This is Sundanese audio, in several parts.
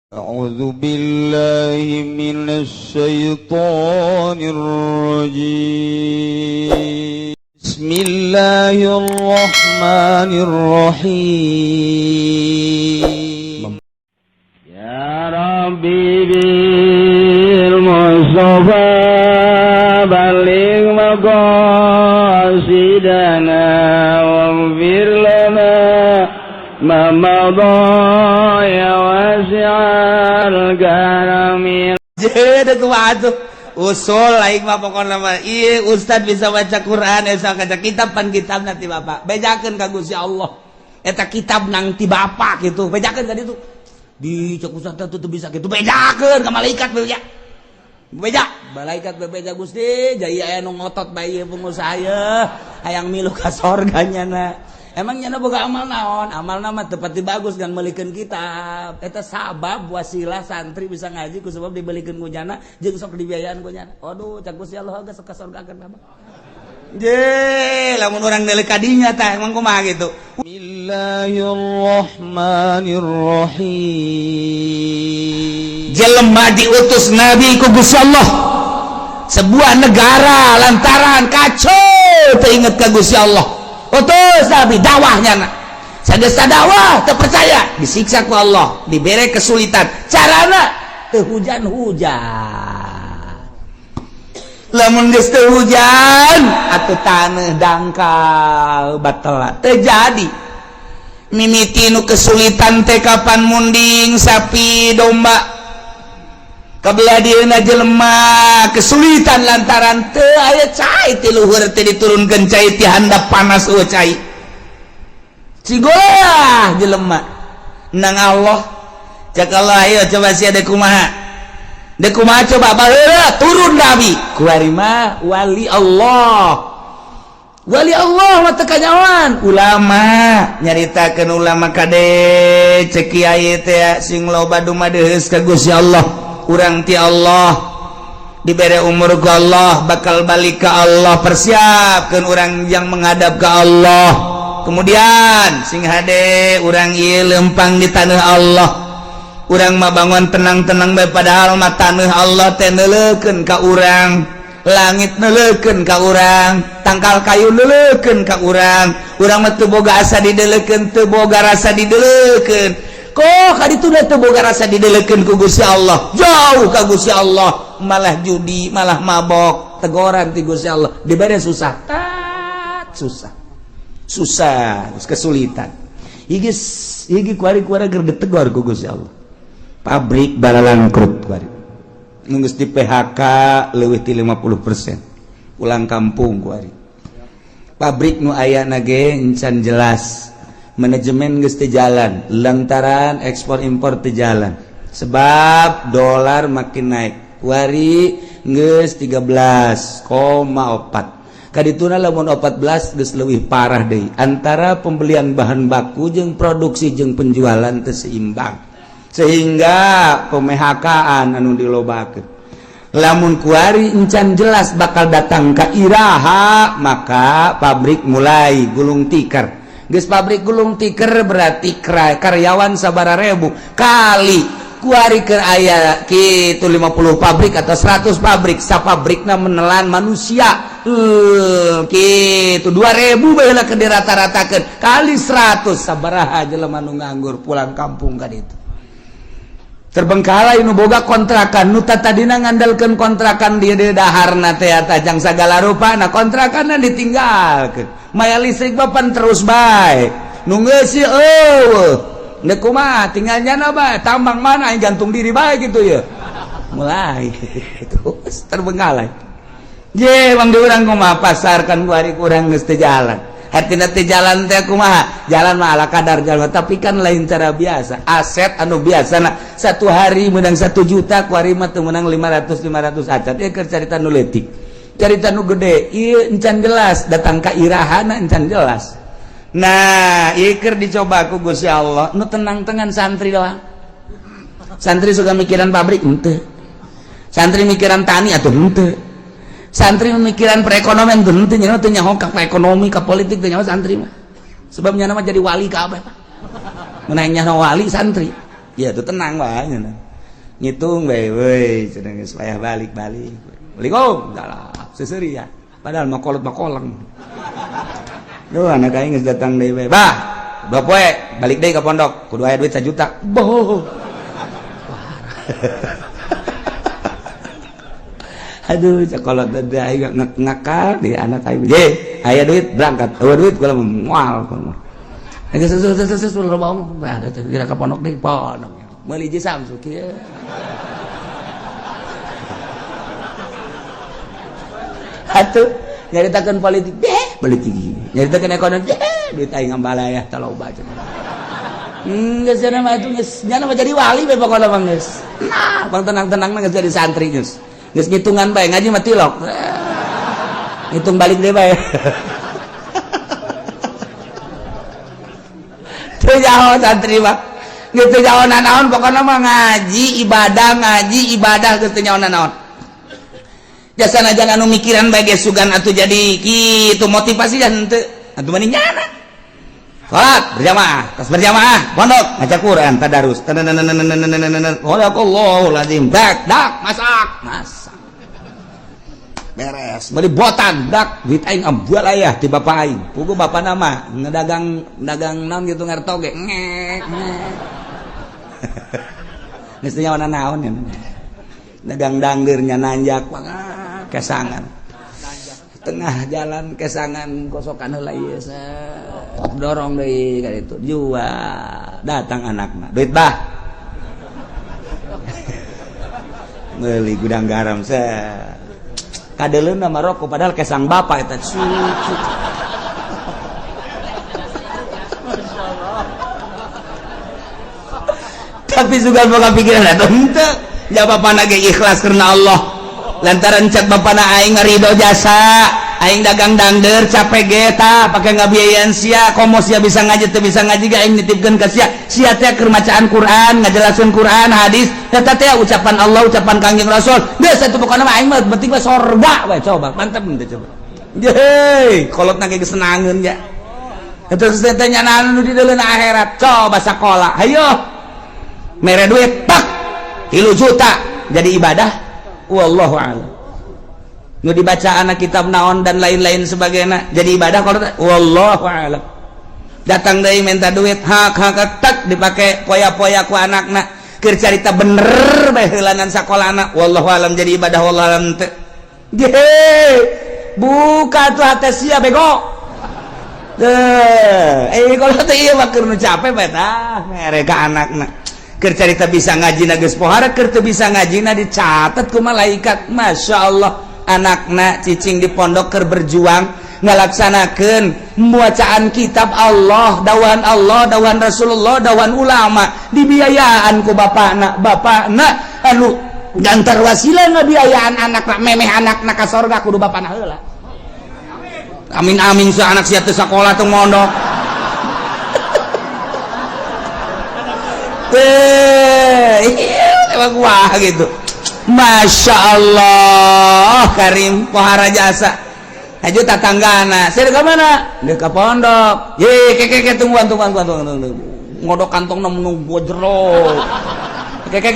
أعوذ بالله من الشيطان الرجيم. بسم الله الرحمن الرحيم. يا ربي بالمصطفى بلغ مقاصدنا واغفر لنا ما مضى يا واسع الكرم. Jadi kumaha tuh? Usul aing mah pokona mah ieu ustad bisa baca Quran esa kaca kitab, pan kitab nanti bapak. Bejakeun ka Gusti Allah. Eta kitab nang ti bapak gitu. Bejakeun ka ditu. Di cek ustad tuh bisa gitu. Bejakeun ka malaikat beja. Beja, malaikat bebeja, Gusti, jaya aya nu ngotot bae ieu pengusaha ye, hayang milu ka sorga nyana. Emang nyana boga amal naon? Amal nama tepati bagus kan meulikeun kitab. Eta sabab wasilah santri bisa ngaji ku sebab dibelikeun ku nyana jeung sok dibiayaan ku nyana. Aduh, cak Gusti Allah geus ka sorga kan abah. Je, lamun urang neuleuh ka dinya tah emang kumaha gitu. بسم الله الرحمن الرحيم. Jelema diutus nabi ku Gusti Allah. Sebuah negara lantaran kacau teu inget ka Gusti Allah. Utus nabi dakwahnya na. Sageus dakwah teu percaya, disiksa ku Allah, dibere kesulitan. Carana teu hujan-hujan. Lamun geus teu hujan atuh taneuh dangkal batal terjadi. Mimiti nu kesulitan teh kapan munding sapi domba. Kabelah dieuna jelema kesulitan lantaran teu aya cai ti luhur, teh diturunkeun cai ti handap panas eueuh cai. Cigolah jelema nang Allah. Cek Allah, ayo coba sia dek kumaha, dek kumaha coba. Baheula turun nabi kuari mah wali Allah, wali Allah mah teu kanyawan ulama nyaritakeun ulama kade. Cek kiai teh sing loba dumadeus ka Gusti Allah. Urang ti Allah dibere umur ku Allah, bakal balik ke Allah, persiapkan orang yang menghadap ke Allah. Kemudian sing hade urang ieu lempang di tanah Allah. Urang mah bangun tenang-tenang bae, padahal mah tanah Allah teh neuleukeun ka urang, langit neuleukeun ka urang, tangkal kayu neuleukeun ka urang. Urang mah teu boga asa dideleukeun, teu boga rasa dideleukeun. Kok kaditu teu boga rasa dideleukeun ku Gusti Allah, jauh ka Gusti Allah, malah judi, malah mabok. Tegoran ti Gusti Allah, dibere susah, tat susah susah, terus kesulitan. Iki iki kuari-kuari keur ditegor ku Gusti Allah. Pabrik balalangkrut kuari, geus di PHK leuwih ti 50%, pulang kampung kuari. Pabrik nu aya ge encan jelas, manajemen geus teu jalan lantaran ekspor impor teu jalan sebab dolar makin naik. Kuari geus 13,4, kadituna lamun 14 geus leuwih parah deui. Antara pembelian bahan baku jeung produksi jeung penjualan teu seimbang sehingga pemehakaan anu dilobakeun. Lamun kuari encan jelas bakal datang ka iraha, maka pabrik mulai gulung tikar. Geus pabrik gulung tikar berarti karyawan sabara ribu kali kuari ke aya gitu 50 pabrik atau 100 pabrik, sapabrikna menelan manusia gitu 2000 baheula ke dirata-ratakeun kali 100, sabaraha jelema nu nganggur pulang kampung kan. Itu terbengkalai. Nu boga kontrakan, nu tadina ngandalkeun kontrakan dia dia daharna teh tajang sagala rupa, nah kontrakan ditinggalkeun, maya listrik bapan terus bae nu ngeusi eueuh. Ndek kumaha tinggal nyana bae, tambang mana yang gantung diri bae gitu ya, mulai terus terbengkalai. Je bang, di urang kumaha pasar kan kuari kurang geus teu jalan. Hartina teu jalan teh kumaha? Jalan mah ala kadar jalan, tapi kan lain cara biasa. Aset anu biasa nah satu hari menang 1 juta, kuari mah teu menang 500 500 acan. Ieu keur carita nu leutik. Carita nu gede ieu encan jelas datang ka irahana, encan jelas. Nah, ieu keur dicoba ku Gusti Allah. Nu tenang-tenang santri doang. Santri suka mikiran pabrik henteu, santri mikiran tani atau henteu, santri mikiran perekonomian tuh henteu. Nya teu nyaho ka ekonomi, ka politik teu nyaho santri mah, sebab nya mah jadi wali kabeh, Pak. Mun nyaho wali santri. Ya tuh tenang wae nya. Ngitung bae weuy cenah geus payah balik-balik. Assalamualaikum. Salah, seseuri ya. Padahal mah kolot mah koleng. Duh anak aing geus datang deui bae. Bah, 2 poe balik deui ka pondok, kudu aya duit 1 juta. Boh. Aduh, sekolah tadi aing ngakal di anak aing. Ye, aya duit berangkat. Eueuh duit kula moal. Geus geus loba omong. Bah, kira ka pondok deui, pondok. Meuli jeung Samsu kieu. Atuh nyaritakeun politik, deh, politik. Nyaritakeun ekonomi, deh, duit aing ngambalayah taloba cenah. Geus cenah mah atuh geus nyana mah jadi wali we pokona mah geus. Nah, bang tenang-tenang mah geus jadi santri geus. Geus ngitungan bae ngaji mah tilok. Ngitung balik deui bae. Teu nyaho santri mah. Geus teu nyaho nanaon pokona mah ngaji ibadah geus teu nyaho nanaon. Jasana jangan anu mikiran bae geus sugan atuh jadi kitu motivasi dan henteu. Atuh mah nyana. Salat berjamaah, tas berjamaah, pondok maca Quran, tadarus. Sadaqallahul azim. Dak, dak, masak, masak. Beres. Beli botan, dak, duit aing ambual ayah ti bapak aing. Pugu bapak nama ngedagang dagang naon gitu ngarto ge. Ngek, ngek. Geus teu nyawa naon ya. Dagang dangdeur nya nanjak kesangan. Tengah jalan kesangan kosokan heula ieu dorong deui ka ditu jual datang anakna duit bah meuli gudang garam set kadeleuna mah rokok padahal kesang bapak eta cucu. Tapi juga boga pikiran atuh henteu ja bapana ge ikhlas karena Allah lantaran cek bapana aing ngarido jasa aing dagang dangder capek ge ta pake ngabiayaan sia komo sia bisa ngaji teu bisa ngaji ge aing nitipkeun ka sia sia teh keur macaan Quran ngajelaskeun Quran hadis eta teh ucapan Allah ucapan Kangjeng Rasul geus atuh pokona mah aing mah penting mah sorga we coba mantep henteu coba yeuh kolotna ge geus senangeun ya terus teh nyanaan nu di deuleun akhirat coba sakola hayo mere duit pak 3 juta jadi ibadah wallahu a'lam. Nu dibaca anak kitab naon dan lain-lain sebagainya jadi ibadah kalau wallahu a'lam. Datang deui minta duit hak hak tak dipake poya-poya ku anakna keur carita bener bae heulanan sakolana wallahu a'lam jadi ibadah wallahu a'lam teu. Buka tuh hate sia bego. Deh, kalau teh ieu mah keur nu capek bae tah mere ka anakna. Keur carita bisa ngaji na geus pohara keur teu bisa ngaji na dicatat ku malaikat. Masya Allah anakna cicing di pondok keur berjuang ngalaksanakeun bacaan kitab Allah, dawan Allah, dawan Rasulullah, dawan ulama dibiayaan ku bapakna. Bapakna anu gantar wasilah ngabiayaan anakna memeh anakna ka sorga kudu bapakna heula. Amin amin si anak sia teu sakola teu mondok. Emang wah gitu. Masya Allah Karim pohara jasa. Aja tatanggana. Saya ke mana? Dia ke pondok. Ye, ke tungguan tungguan tungguan tungguan. Ngodok kantong nunggu jero. Ke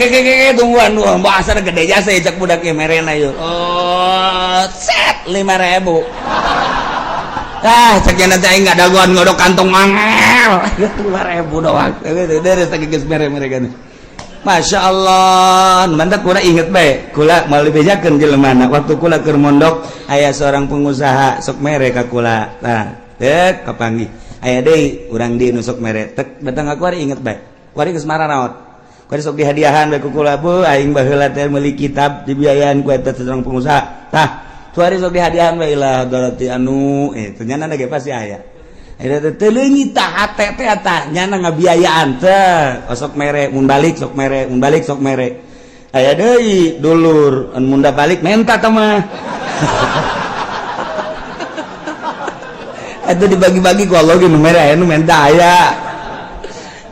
tungguan tungguan. Bahasa gede jasa ya cak budak ya merena yuk. Oh, set 5.000. Ah, cek nanti aing enggak dagoan ngodok kantong angel. 5.000 doang. Dari tadi geus mere-mere kan. Masya Allah, mantap kula inget bae. Kula mau dibejakeun jelema waktu kula keur mondok aya seorang pengusaha sok mere ka kula. Tah, tek kapanggih. Aya deui urang di nu sok mere. Tek datang ka kuari inget bae. Kuari geus mararaot. Kuari sok dihadiahan bae ku kula, bu aing baheula teh meuli kitab dibiayaan ku eta seorang pengusaha. Tah, kuari sok dihadiahan bae lah doroti anu eh nyana ge pasti aya. Eta teh leungit tah hate teh tah nyana ngabiayaan teh osok mere mun balik sok mere mun balik sok mere. Aya deui dulur anu mun balik menta tah mah. Eta dibagi-bagi ku Allah ge nu mere aya nu menta aya.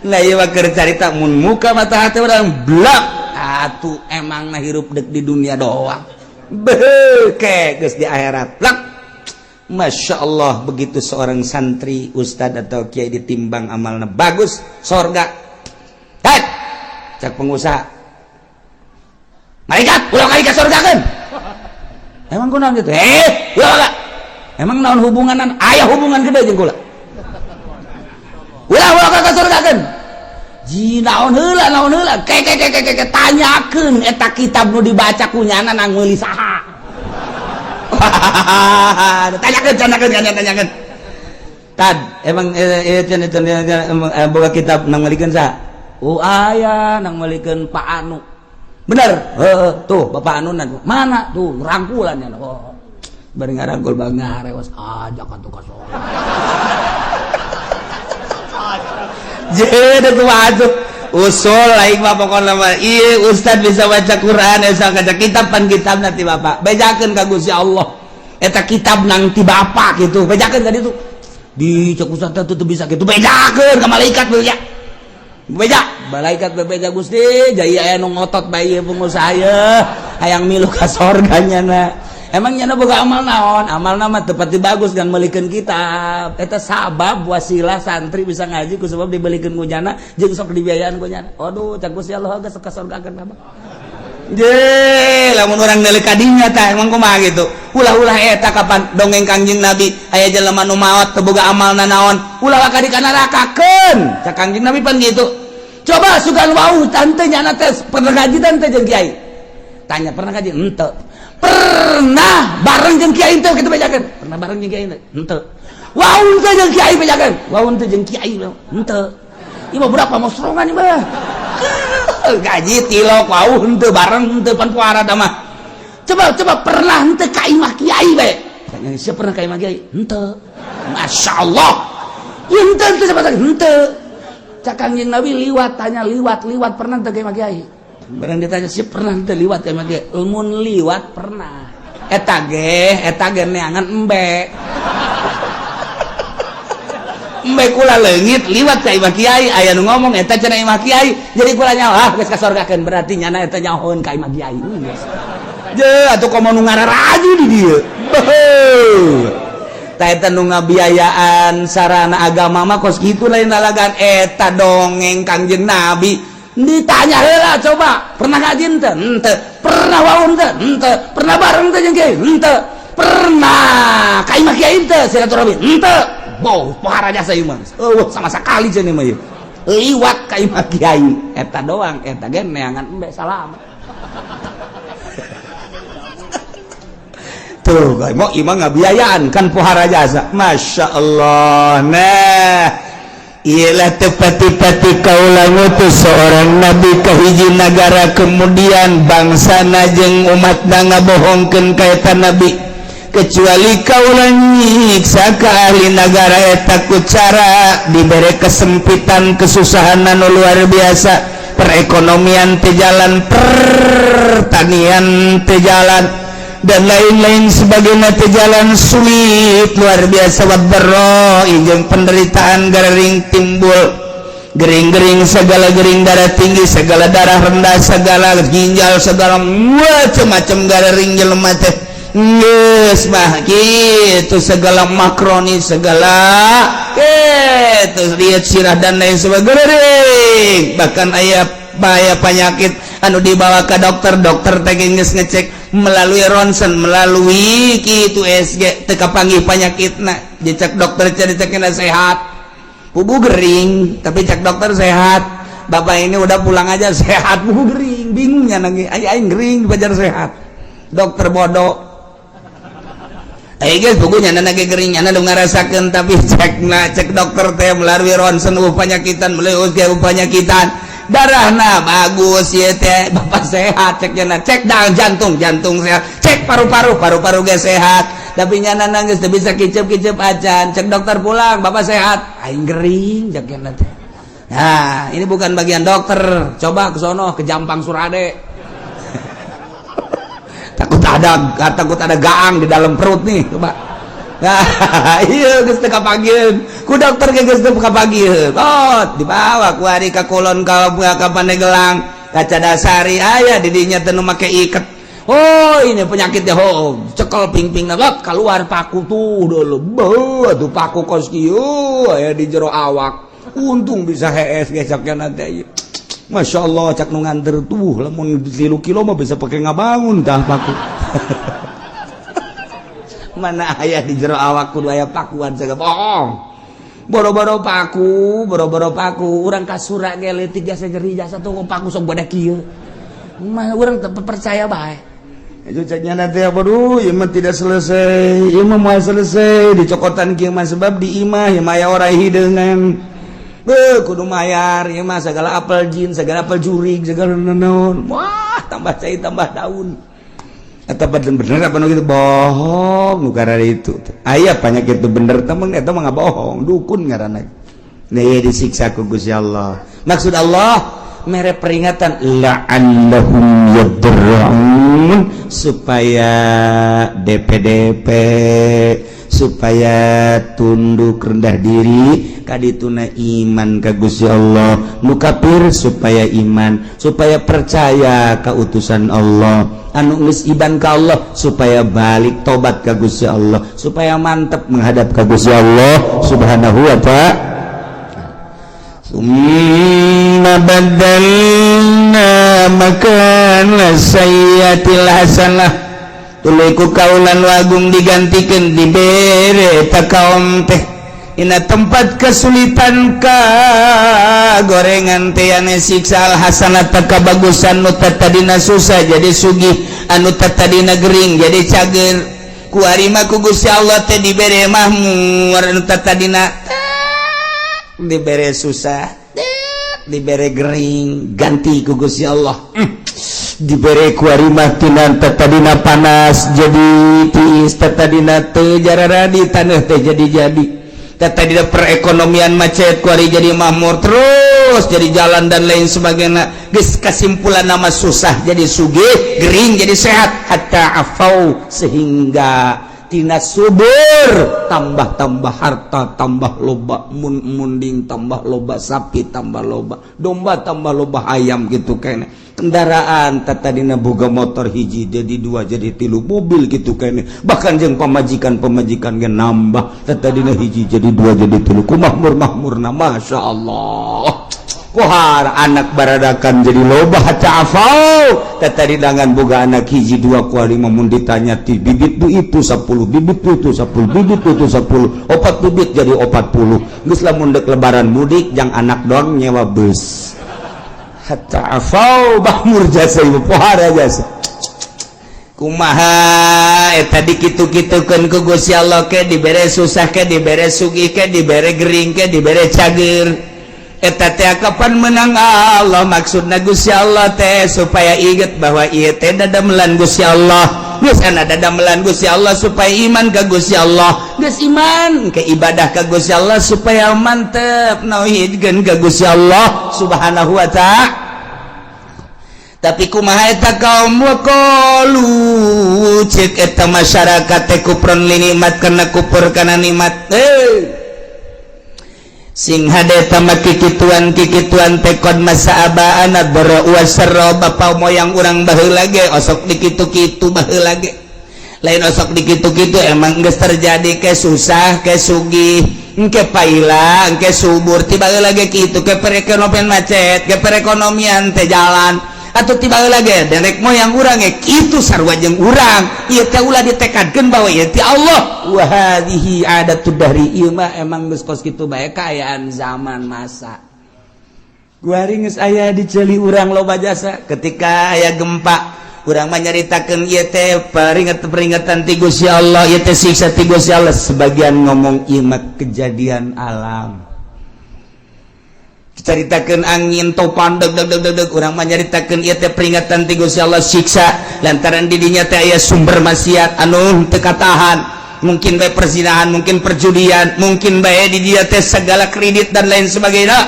Nah ieu mah keur carita mun muka mata hate urang blak atuh emangna hirup deuk di dunia doang. Beuh geus di akhirat. Blak. Masya Allah begitu seorang santri, ustad atau kiai ditimbang amalna bagus, sorga. Het, Cek pengusaha, malaikat, ulah kali ka surgakeun. Emang kunaon gitu? Eh, ulah enggak. Emang naon hubunganan? Aya hubungan gede jeung kula. Ulah, ulah ka surgakeun. Ji, naon heula, naon heula? Ke ke ke ke ke, tanyakeun eta kitab nu dibaca ku nyana nang meuli saha. Tanyakeun, tanyakeun, tanyakeun, tanyakeun. Tad, emang itu boga kitab nang meulikeun saha? Oh, aya nang meulikeun Pak Anu. Bener? Heeh, tuh Bapak Anu mana tuh rangkulan ya. Oh. Bari ngarangkul bang ngarewas ajak atuh ka surga. Jadi kumaha tuh? Usul aing mah pokona mah ieu ustad bisa baca Quran esa kaca kitab, pan kitab nanti Bapak. Bejakeun ka Gusti Allah. Eta kitab nang ti Bapak gitu. Bejakeun ka ditu. Di cek ustad teh teu bisa gitu. Bejakeun ka malaikat beja. Beja, malaikat bebeja, Gusti, jaya aya nu ngotot bae ieu pengusaha ye, hayang milu ka sorga nyana. Emang nyana boga amal naon? Amal nama tepati bagus kan meulikeun kitab. Eta sabab wasilah santri bisa ngaji ku sebab dibelikeun ku nyana jeung sok dibiayaan ku nyana. Aduh, cek Gusti Allah geus ka sorgakeun Bapak. Je, lamun urang neuleuk ka dinya tah emang kumaha gitu. Ulah-ulah eta kapan dongeng Kangjeng Nabi aya jelema nu maot teu boga amalna naon, ulah ka di ka nerakakeun. Cek Kangjeng Nabi pan gitu. Coba sugan wau tante nyana teh pernah ngaji tante jeung kiai. Tanya, pernah ngaji? Henteu. Pernah bareng jeung kiai teu kitu bejakeun? Pernah bareng jeung kiai teu? Henteu. Wau teu jeung kiai bejakeun? Wau teu jeung kiai henteu. Ieu mah berapa mosrongan ieu mah. Gaji tilok wau henteu bareng henteu pan puara da mah. Coba, coba pernah henteu ka imah kiai bae? Tanya, siapa pernah ka imah kiai? Henteu. Masya Allah. Ieu henteu henteu siapa tadi? Henteu. Cak Kangjeng Nabi liwat, tanya liwat, liwat pernah teu ka imah kiai? Barang ditanya siapa pernah henteu liwat ka imah kiai? Mun liwat pernah. Eta ge neangan embe. Embe kula leungit liwat ka imah kiai, aya nu ngomong eta cenah imah kiai. Jadi kula nyaho, ah geus ka sorgakeun, berarti nyana eta nyahoeun ka imah kiai. Geus. Je atuh komo nu ngararaju di dieu. Beuh. Tah eta nu ngabiayaan sarana agama mah kos kitu, lain lalagan eta dongeng Kangjeng Nabi. Ditanya heula, coba, pernah ngaji henteu? Henteu. Pernah wau henteu? Henteu. Pernah bareng teu jeung kiai? Henteu. Pernah ka imah kiai henteu silaturahmi? Henteu. Boh, pohara jasa ieu mah. Eueuh sama sakali cenah mah ieu. Liwat ka imah kiai. Eta doang, eta ge neangan embe salam. Tuh, mau imah ngabiayaan kan pohara jasa. Masya Allah. Nah, ialah tepati-pati kaula ngutus seorang nabi ke hiji nagara, kemudian bangsa jeung umat ngabohongkeun ka eta nabi, kecuali kaula nyiksa ka ahli nagara eta ku cara dibere kesempitan, kesusahan anu luar biasa, perekonomian teu jalan, pertanian teu jalan, dan lain-lain sebagainya teu jalan, sulit luar biasa, waddarra jeung penderitaan gering timbul, gering-gering segala gering, darah tinggi segala, darah rendah segala, ginjal segala, macam-macam gering jelema teh geus mah kitu, segala makroni segala kitu, lihat sirah dan lain sebagainya. Bahkan aya bahaya penyakit anu dibawa ke dokter, dokter teh geus ngecek melalui ronsen, melalui kitu USG, teu kapanggih penyakitna. Dicek dokter cari sehat, pugu gering, tapi cek dokter sehat, bapak ini udah pulang aja sehat, pugu gering. Bingungnya nangis, aing gering dipajar sehat, dokter bodoh. Eh guys, pugunya nyana gering, nyana nu ngarasakeun, tapi cek na cek dokter teh melalui ronsen eueuh panyakitan, melalui USG eueuh panyakitan, darahna bagus ya teh, bapak sehat cek nyana. Cek dah jantung, jantung sehat, cek paru-paru, paru-paru ge sehat, tapi nyana nangis teu bisa kicep-kicep acan. Cek dokter pulang, bapak sehat, aing gering cek nyana teh. Nah, ini bukan bagian dokter, coba ke sono ke Jampang Surade, takut ada gaang di dalam perut nih, coba. Nah, iya geus teu kapanggieun ku dokter ge, geus teu kapanggieun. Oh, dibawa ku ari ka kulon, ka Pandeglang, ka Cadasari, aya di dinya teh nu make iket. Oh, ini penyakitnya. Oh, cekel ping-ping na keluar paku tuh dulu. Beuh, tuh paku kos kieu aya di jero awak. Untung bisa hees gesoknya nanti. Masya Allah, cak nu nganter tuh, lamun 3 kilo mah bisa pakai ngabangun tah paku. Mana aya di jero awak kudu aya pakuan, sagala bohong. Boro-boro paku, boro-boro paku, urang kasura ge leutik jasa nyeri jasa tuh paku sok bodak kieu. Mah urang teu percaya bae. Itu ceknya nanti apa, duh, ieu mah tidak selesai, ieu mah moal selesai dicokotan kieu mah, sebab di imah ieu mah aya orai hideungan. Beuh, kudu mayar ieu mah segala apel jin, segala apel jurig, segala naon. Wah, tambah cai tambah daun. Atau bener apa nu gitu bohong nu karena itu. Aya penyakit itu bener temen, eta mah bohong, dukun ngaranna. Nih disiksa ku Gusti Allah. Maksud Allah mere peringatan la'allahum yadarra'un, supaya DPDP, supaya tunduk rendah diri kadituna iman ka Gusti Allah. Nu kafir supaya iman, supaya percaya ka utusan Allah. Anu geus iman ka Allah supaya balik tobat ka Gusti Allah, supaya mantep menghadap ka Gusti Allah Subhanahu wa Ta'ala. ثم بدلنا مكان السيئة الحسنة, tuluy ku kaula nu agung digantikan, dibere ta kaum teh ina tempat kesulitan ka gorengan teh ane siksa, al hasanata kabagusan. Nu tadina susah jadi sugih, anu tadina gering jadi cager. Kuari mah ku Gusti Allah teh dibere mahmur. Anu tadina dibere susah, dibere gering, ganti ku Gusti Allah. Dibere kuari mah tina tadina panas jadi tiis, tadina teu jararadi taneuh teh jadi jadi, tadina perekonomian macet kuari jadi makmur terus, jadi jalan dan lain sebagainya. Geus kesimpulan nama susah jadi sugih, gering jadi sehat, hatta afau, sehingga tina subur tambah-tambah, harta tambah loba, mun munding tambah loba, sapi tambah loba, domba tambah loba, ayam gitu kayaknya, kendaraan tadina boga motor hiji jadi dua, jadi tilu, mobil gitu kayaknya, bahkan jeung pamajikan pamajikan ge nambah, tadina hiji jadi dua, jadi tilu. Ku makmur makmurna, masya Allah. Pohara anak baradakan jadi loba, hatta afau. Tadi dangan boga anak hiji dua, kuali mun ditanya ti bibit du itu 10 bibit, du itu 10 bibit, du itu 10, opat bibit jadi 40. Geus lamun dek lebaran mudik jang anak doang nyewa bus. Hatta afau, makmur jasa ibu, pohara jasa. Kumaha eta dikitu-kitukeun ku Gusti Allah, ke dibere susah, ke dibere sugih, ke dibere gering, ke dibere cager, eta teh kapan menang Allah? Maksudna Gusti Allah teh supaya inget bahwa ieu teh dadamelan Gusti Allah. Geus ana dadamelan Gusti Allah supaya iman ka Gusti Allah, geus iman ke ibadah ka Gusti Allah, supaya mantep nauhidkeun ka Gusti Allah Subhanahu wa Ta'ala. Tapi kumaha eta kaum? Waqalu, cek eta masyarakat teh, kufron li nikmat, karena kufur kana nikmat. Eh, sing hade tama kikituan kikituan teh qad massa abaana dharra wasarra, bapa moyang urang baheula ge osok dikitu-kitu baheula ge. Lain osok dikitu-kitu, emang geus terjadi, ke susah ke sugih, engke paila engke subur, tiba lagi kitu, ke perekonomian macet, ke perekonomian teh jalan, atau tiba lagi nenek moyang urang ge kitu sarua jeung urang. Ieu teh ulah ditekadkeun bahwa ieu teh Allah. Wa hadhihi adatud dahri, ieu mah emang geus kos kitu bae kaayaan zaman masa. Kuari geus aya di ceuli urang loba jasa. Ketika aya gempa, urang mah nyaritakeun ieu teh peringatan-peringatan ti Gusti Allah, ieu teh siksa ti Gusti Allah. Sebagian ngomong ieu mah kejadian alam. Caritakeun angin topan deg deg deg deg deg, urang mah nyaritakeun ieu teh peringatan ti Gusti Allah, siksa lantaran di dinya teh aya sumber maksiat anu teu katahan, mungkin bae perzinahan, mungkin perjudian, mungkin bae di dia teh segala kredit dan lain sebagainya,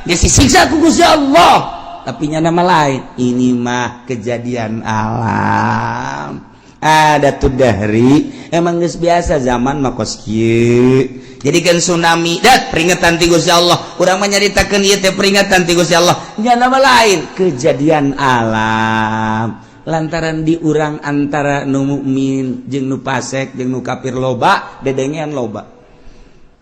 dia disiksa ku Gusti Allah. Tapi nya nama lain, ini mah kejadian alam, ada tuh dahri, emang geus biasa zaman mah kos kieu. Jadi kan tsunami dat peringatan ti Gusti Allah, urang mah nyaritakeun ieu teh peringatan ti Gusti Allah, nya nama lain kejadian alam lantaran di urang antara nu mukmin jeung nu fasik jeung nu kafir loba, dedengean loba.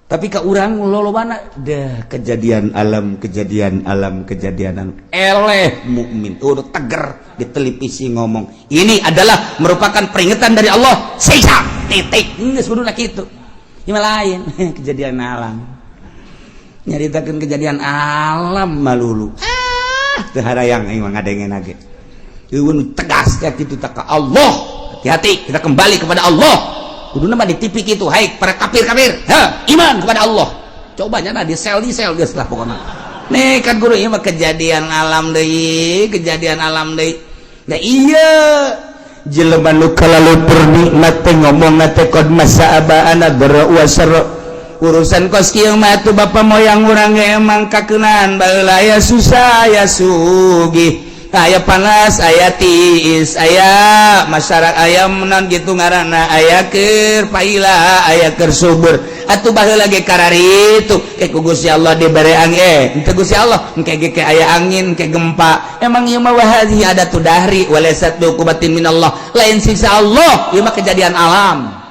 Tapi ke urang lolobana dah kejadian alam, kejadian alam, kejadian alam. Eleh mukmin udah teger di televisi ngomong ini adalah merupakan peringatan dari Allah, siksa, titik. Geus kuduna kitu. Ieu lain kejadian alam, nyaritakeun kejadian alam malulu. Ah, teu harayang aing mah ngadengena ge. Eueun tegas ya kitu tak ka Allah. Hati-hati, kita kembali kepada Allah. Kuduna mah di TV kitu, hai para kafir-kafir, ha, iman kepada Allah. Coba nya di sel, di sel geus lah pokoknya. Nih kan guru, ieu mah kejadian alam deui, kejadian alam deui. Nah, iya, jelema nu kalalu pernikmat teh ngomong teh qad massa abaana dharra wa sarra. Urusan kos kieu mah atuh bapak moyang urang ge emang kakeunaan baheula, aya susah, aya sugih, aya panas, aya tiis, aya masyarakat, aya menan gitu ngaranna, aya keur paila, aya keur subur. Atuh baheula ge kararitu ke ku Gusti Allah dibere angin, henteu Gusti Allah engke ge ke aya angin, ke gempa. Emang ieu mah wahadhi adatu dahri walaysat biuqubatin minallah, lain siksa Allah, ieu mah kejadian alam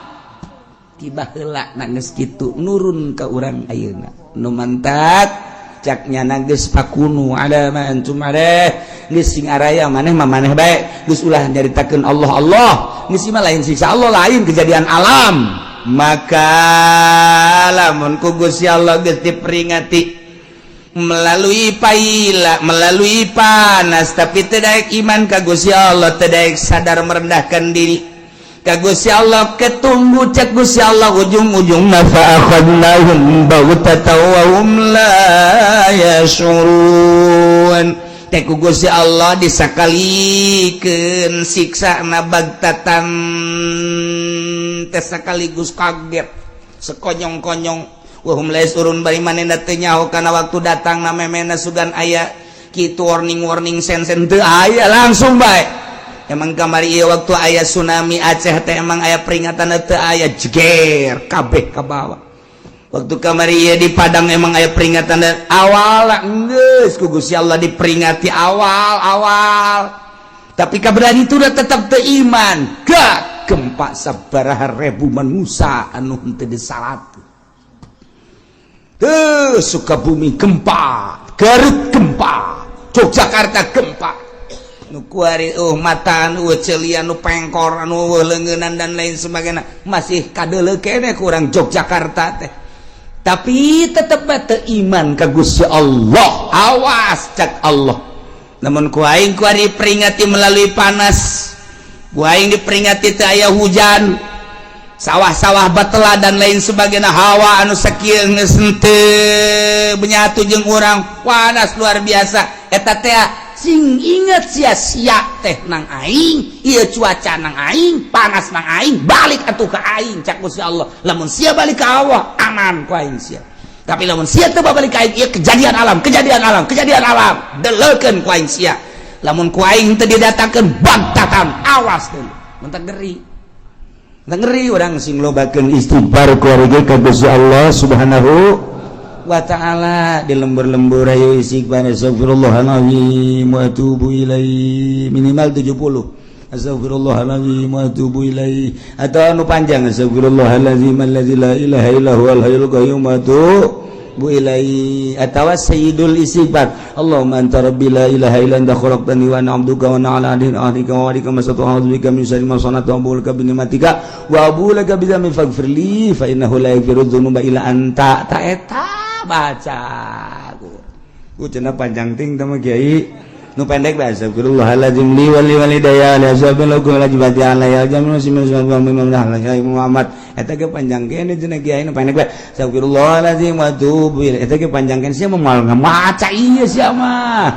tiba heula. Geus kitu nurun ka urang ayeuna nu mantak caknya geus fakunu ala ma antum alaih, geus sing araya maneh mah maneh bae, geus ulah nyaritakeun Allah Allah, geus mah lain siksa Allah, lain kejadian alam. Maka lamun ku Gusti Allah geus diperingati melalui paila, melalui panas, tapi tidak iman ka Gusti Allah, tidak sadar merendahkan diri ka Gusti Allah, ketunggu cek Gusti Allah ujung-ujungna fa akhadnahum baghtatan wa hum la yash'urun. Teh ku Gusti Allah disakalikeun siksa na bagtatan teh, sekaligus kaget sekonyong-konyong, wa hum la yash'urun, bari manehna teu nyaho kana waktu datang na memena sugan aya kitu warning-warning sen-sen teu aya, langsung bae. Emang kamari ieu waktu aya tsunami Aceh teh emang aya peringatan? Teu aya, jeger kabeh ka bawah. Waktu kamari ieu di Padang emang aya peringatan dan awal? Geus ku Gusti Allah diperingati awal-awal, tapi kaberan itu udah tetap teu iman. Gak gempa sabaraha ribu manusia anu henteu disalat tuh. Sukabumi gempa, Garut gempa, Yogyakarta gempa, nu kuari mata nu celian, nu pengkor, anu leungeunnan dan lain sebagainya masih kadeuleu keneh kurang Yogyakarta teh, tapi tetep teu iman ka Gusti Allah. Awas cak Allah, namun ku aing kuari peringati melalui panas, ku aing diperingati teu aya hujan, sawah-sawah batela dan lain sebagainya, hawa anu sakieu geus henteu menyatu jeung urang, panas luar biasa. Eta teh sing inget sia-sia teh nang aing, ieu cuaca nang aing, panas nang aing, balik atuh ka aing cak Gusti Allah. Lamun sia balik ka Allah, aman ku aing sia, tapi lamun sia teu balik ka aing, ieu kejadian alam, kejadian alam, kejadian alam, deleukeun ku aing sia. Lamun ku aing teu didatangkeun bagtatan, awas deui. Mentak ngeri, ngeri urang sing lobakeun istighfar kuari ka Gusti Allah Subhanahu wa ta'ala. Di lembur-lembur ayo istighfar, astagfirullahalazim wa atubu ilaih, minimal 70, astagfirullahalazim wa atubu ilaih, atau anu panjang, astagfirullahalazim allazi la ilaha illa huwal hayyul qayyum wa atubu ilaih, atawa sayyidul istighfar, Allahumma anta rabbi la ilaha illa anta khalaqtani wa ana 'abduka wa ana 'ala ahdika wa wa'dika mastata'tu, a'udzu bika min syarri ma sana'tu, abu'u laka bi ni'matika wa abu'u laka bi dzambi, faghfir li fa innahu la yaghfiru dzunuba illa anta. Ta eta baca ku cenah panjang ting teh mah kiai, nu pendek bae, astagfirullahalazim li wa li walidayya li ashabil lakum wajibati alayya jamin muslimin Muhammad. Eta ge panjang kene cenah kiai, nu pendek bae, astagfirullahalazim wa atubu ilaih. Eta ge panjang kene, sia moal ngamaca ieu, sia mah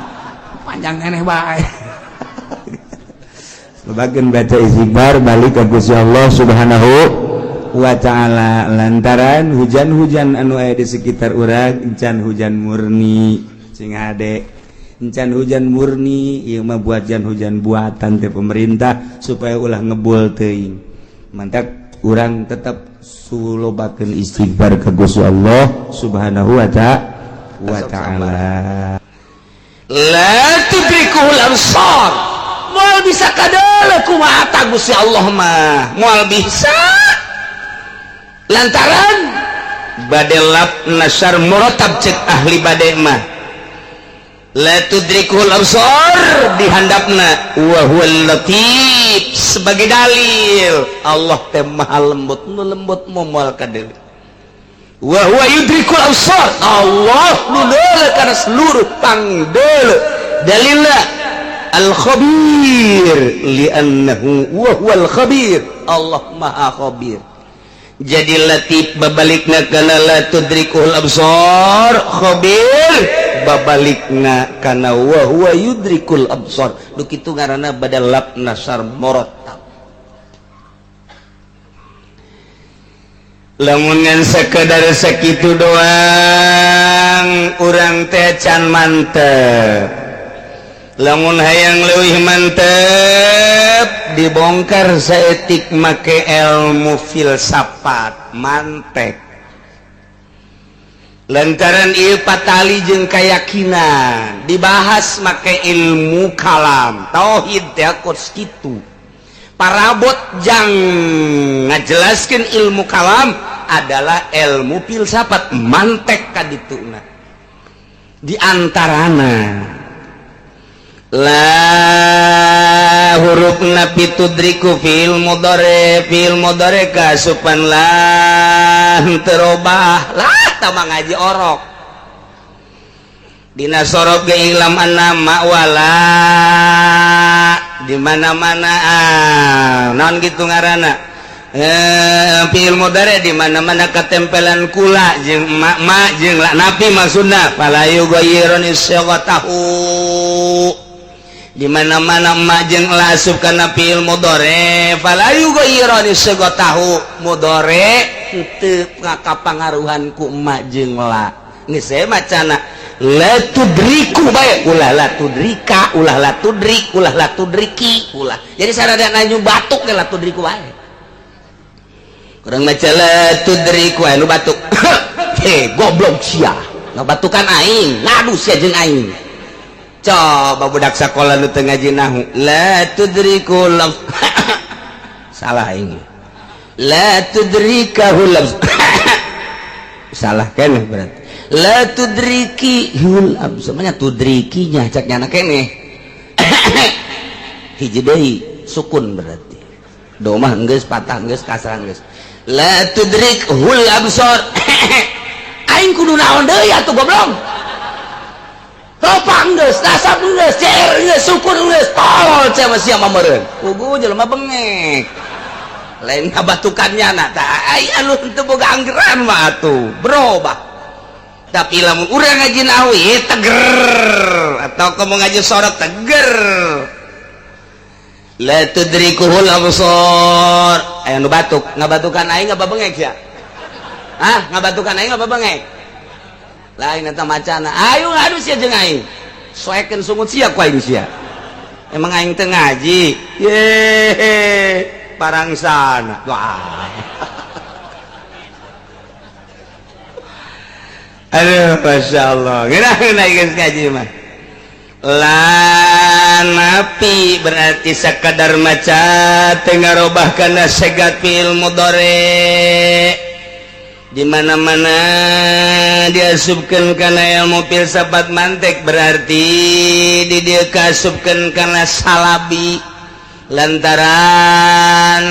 panjang keneh bae. Sebagian baca istighfar, balik ke Gusti Allah Subhanahu wa ta'ala, lantaran hujan-hujan anu aya di sekitar urang encan hujan murni. Sing hade, encan hujan murni, ieu mah buatan, hujan buatan teh pemerintah supaya ulah ngebul teuing. Mantak urang tetap sulobakeun istighfar ke Gusti Allah Subhanahu wa ta'ala. La tudrikuhul absar, moal bisa kadeuleu kumaha Gusti Allah mah, moal bisa, lantaran Badal lab nasar muratab cek ahli bade mah. La tudrikul absar dihandapna wa huwal latif sebagai dalil Allah teh maha lembut, nu lembut moal kadeuleu. Wa huwa yudrikul absar, Allah nu deuleu kana seluruh pangdeuleu. Dalilna al khabir li'annahu wa huwal khabir, Allah maha khabir. Jadi latif babalikna kana la tudrikul absar, khabir babalikna kana wa huwa yudrikul absar. Nu kitu ngaranna badal lab nasar muratab. Lamun ngan sekedar sakitu doang urang teh can mantep. Lamun hayang leuwih mantep dibongkar saeutik make ilmu filsafat mantek. Lantaran ieu patali jeung kayakinan dibahas make ilmu kalam tauhid teh kos kitu. Parabot jang ngajelaskeun ilmu kalam adalah ilmu filsafat mantek kadituna. Di antarana la huruf nafi tudriku fi'il mudhari, fi'il mudhari kasupan lah terobah lah tama ngaji orok dina sorof ge ilam anna ma'wala di mana-mana naon gitu ngaranna fi'il mudhari di mana-mana ketempelan kula jeung ma, ma jeung la nafi maksudna fala yughayyirun isyghatahu. Di mana-mana ma jeung la asup kana fi'il mudhari fala yughayyirun isyghatahu, mudhari henteu ngakapangaruhan ku ma jeung la. Geus we macana la tudriku bae, ulah la tudrika, ulah la tudrik, ulah la tudriki, ulah. Jadi sarada nanyu batuk ge la tudriku bae. Kurang maca la tudriku anu batuk. Heh, goblok sia. Ngabatukan aing, ngadu sia jeung aing. Coba budak sakola nu teu ngaji nahu, la tudriku lam salah aing. La tudrikahu lam salah keneh berarti. La tudriki hul semuanya tudrikinya cak nyana keneh. Hiji deui sukun berarti. Domah geus, patah geus, kasrah geus. La tudrik hul absar. Aing kudu naon deui atuh goblok. Ropa geus, nasab geus, cer geus, sukun geus, tolol sia mah sia mah meureun. Pugu jelema bengek. Lain ngabatukannya na tah ai anu teu boga anggeran mah atuh, berubah. Tapi lamun urang ngaji nahu ieu teger atau kamu ngaji sorot teger. La tudrikuhul absar. Aya nu batuk, ngabatukan aing apa bengek sia? Hah, ngabatukan aing apa bengek? Lain eta macana. Ayo ngadu sia jeung aing. Soekeun sungut sia ku aing sia. Emang aing teu ngaji? Ye, parangsana. Wah. Aduh, Masya Allah. Geuna geus ngaji mah. La nafi berarti sekadar maca teu ngarobah kana segat fi'il mudhari. Di mana-mana diasupkeun kana ilmu filsafat mantek berarti di dieu kaasupkeun kana salabi. Lantaran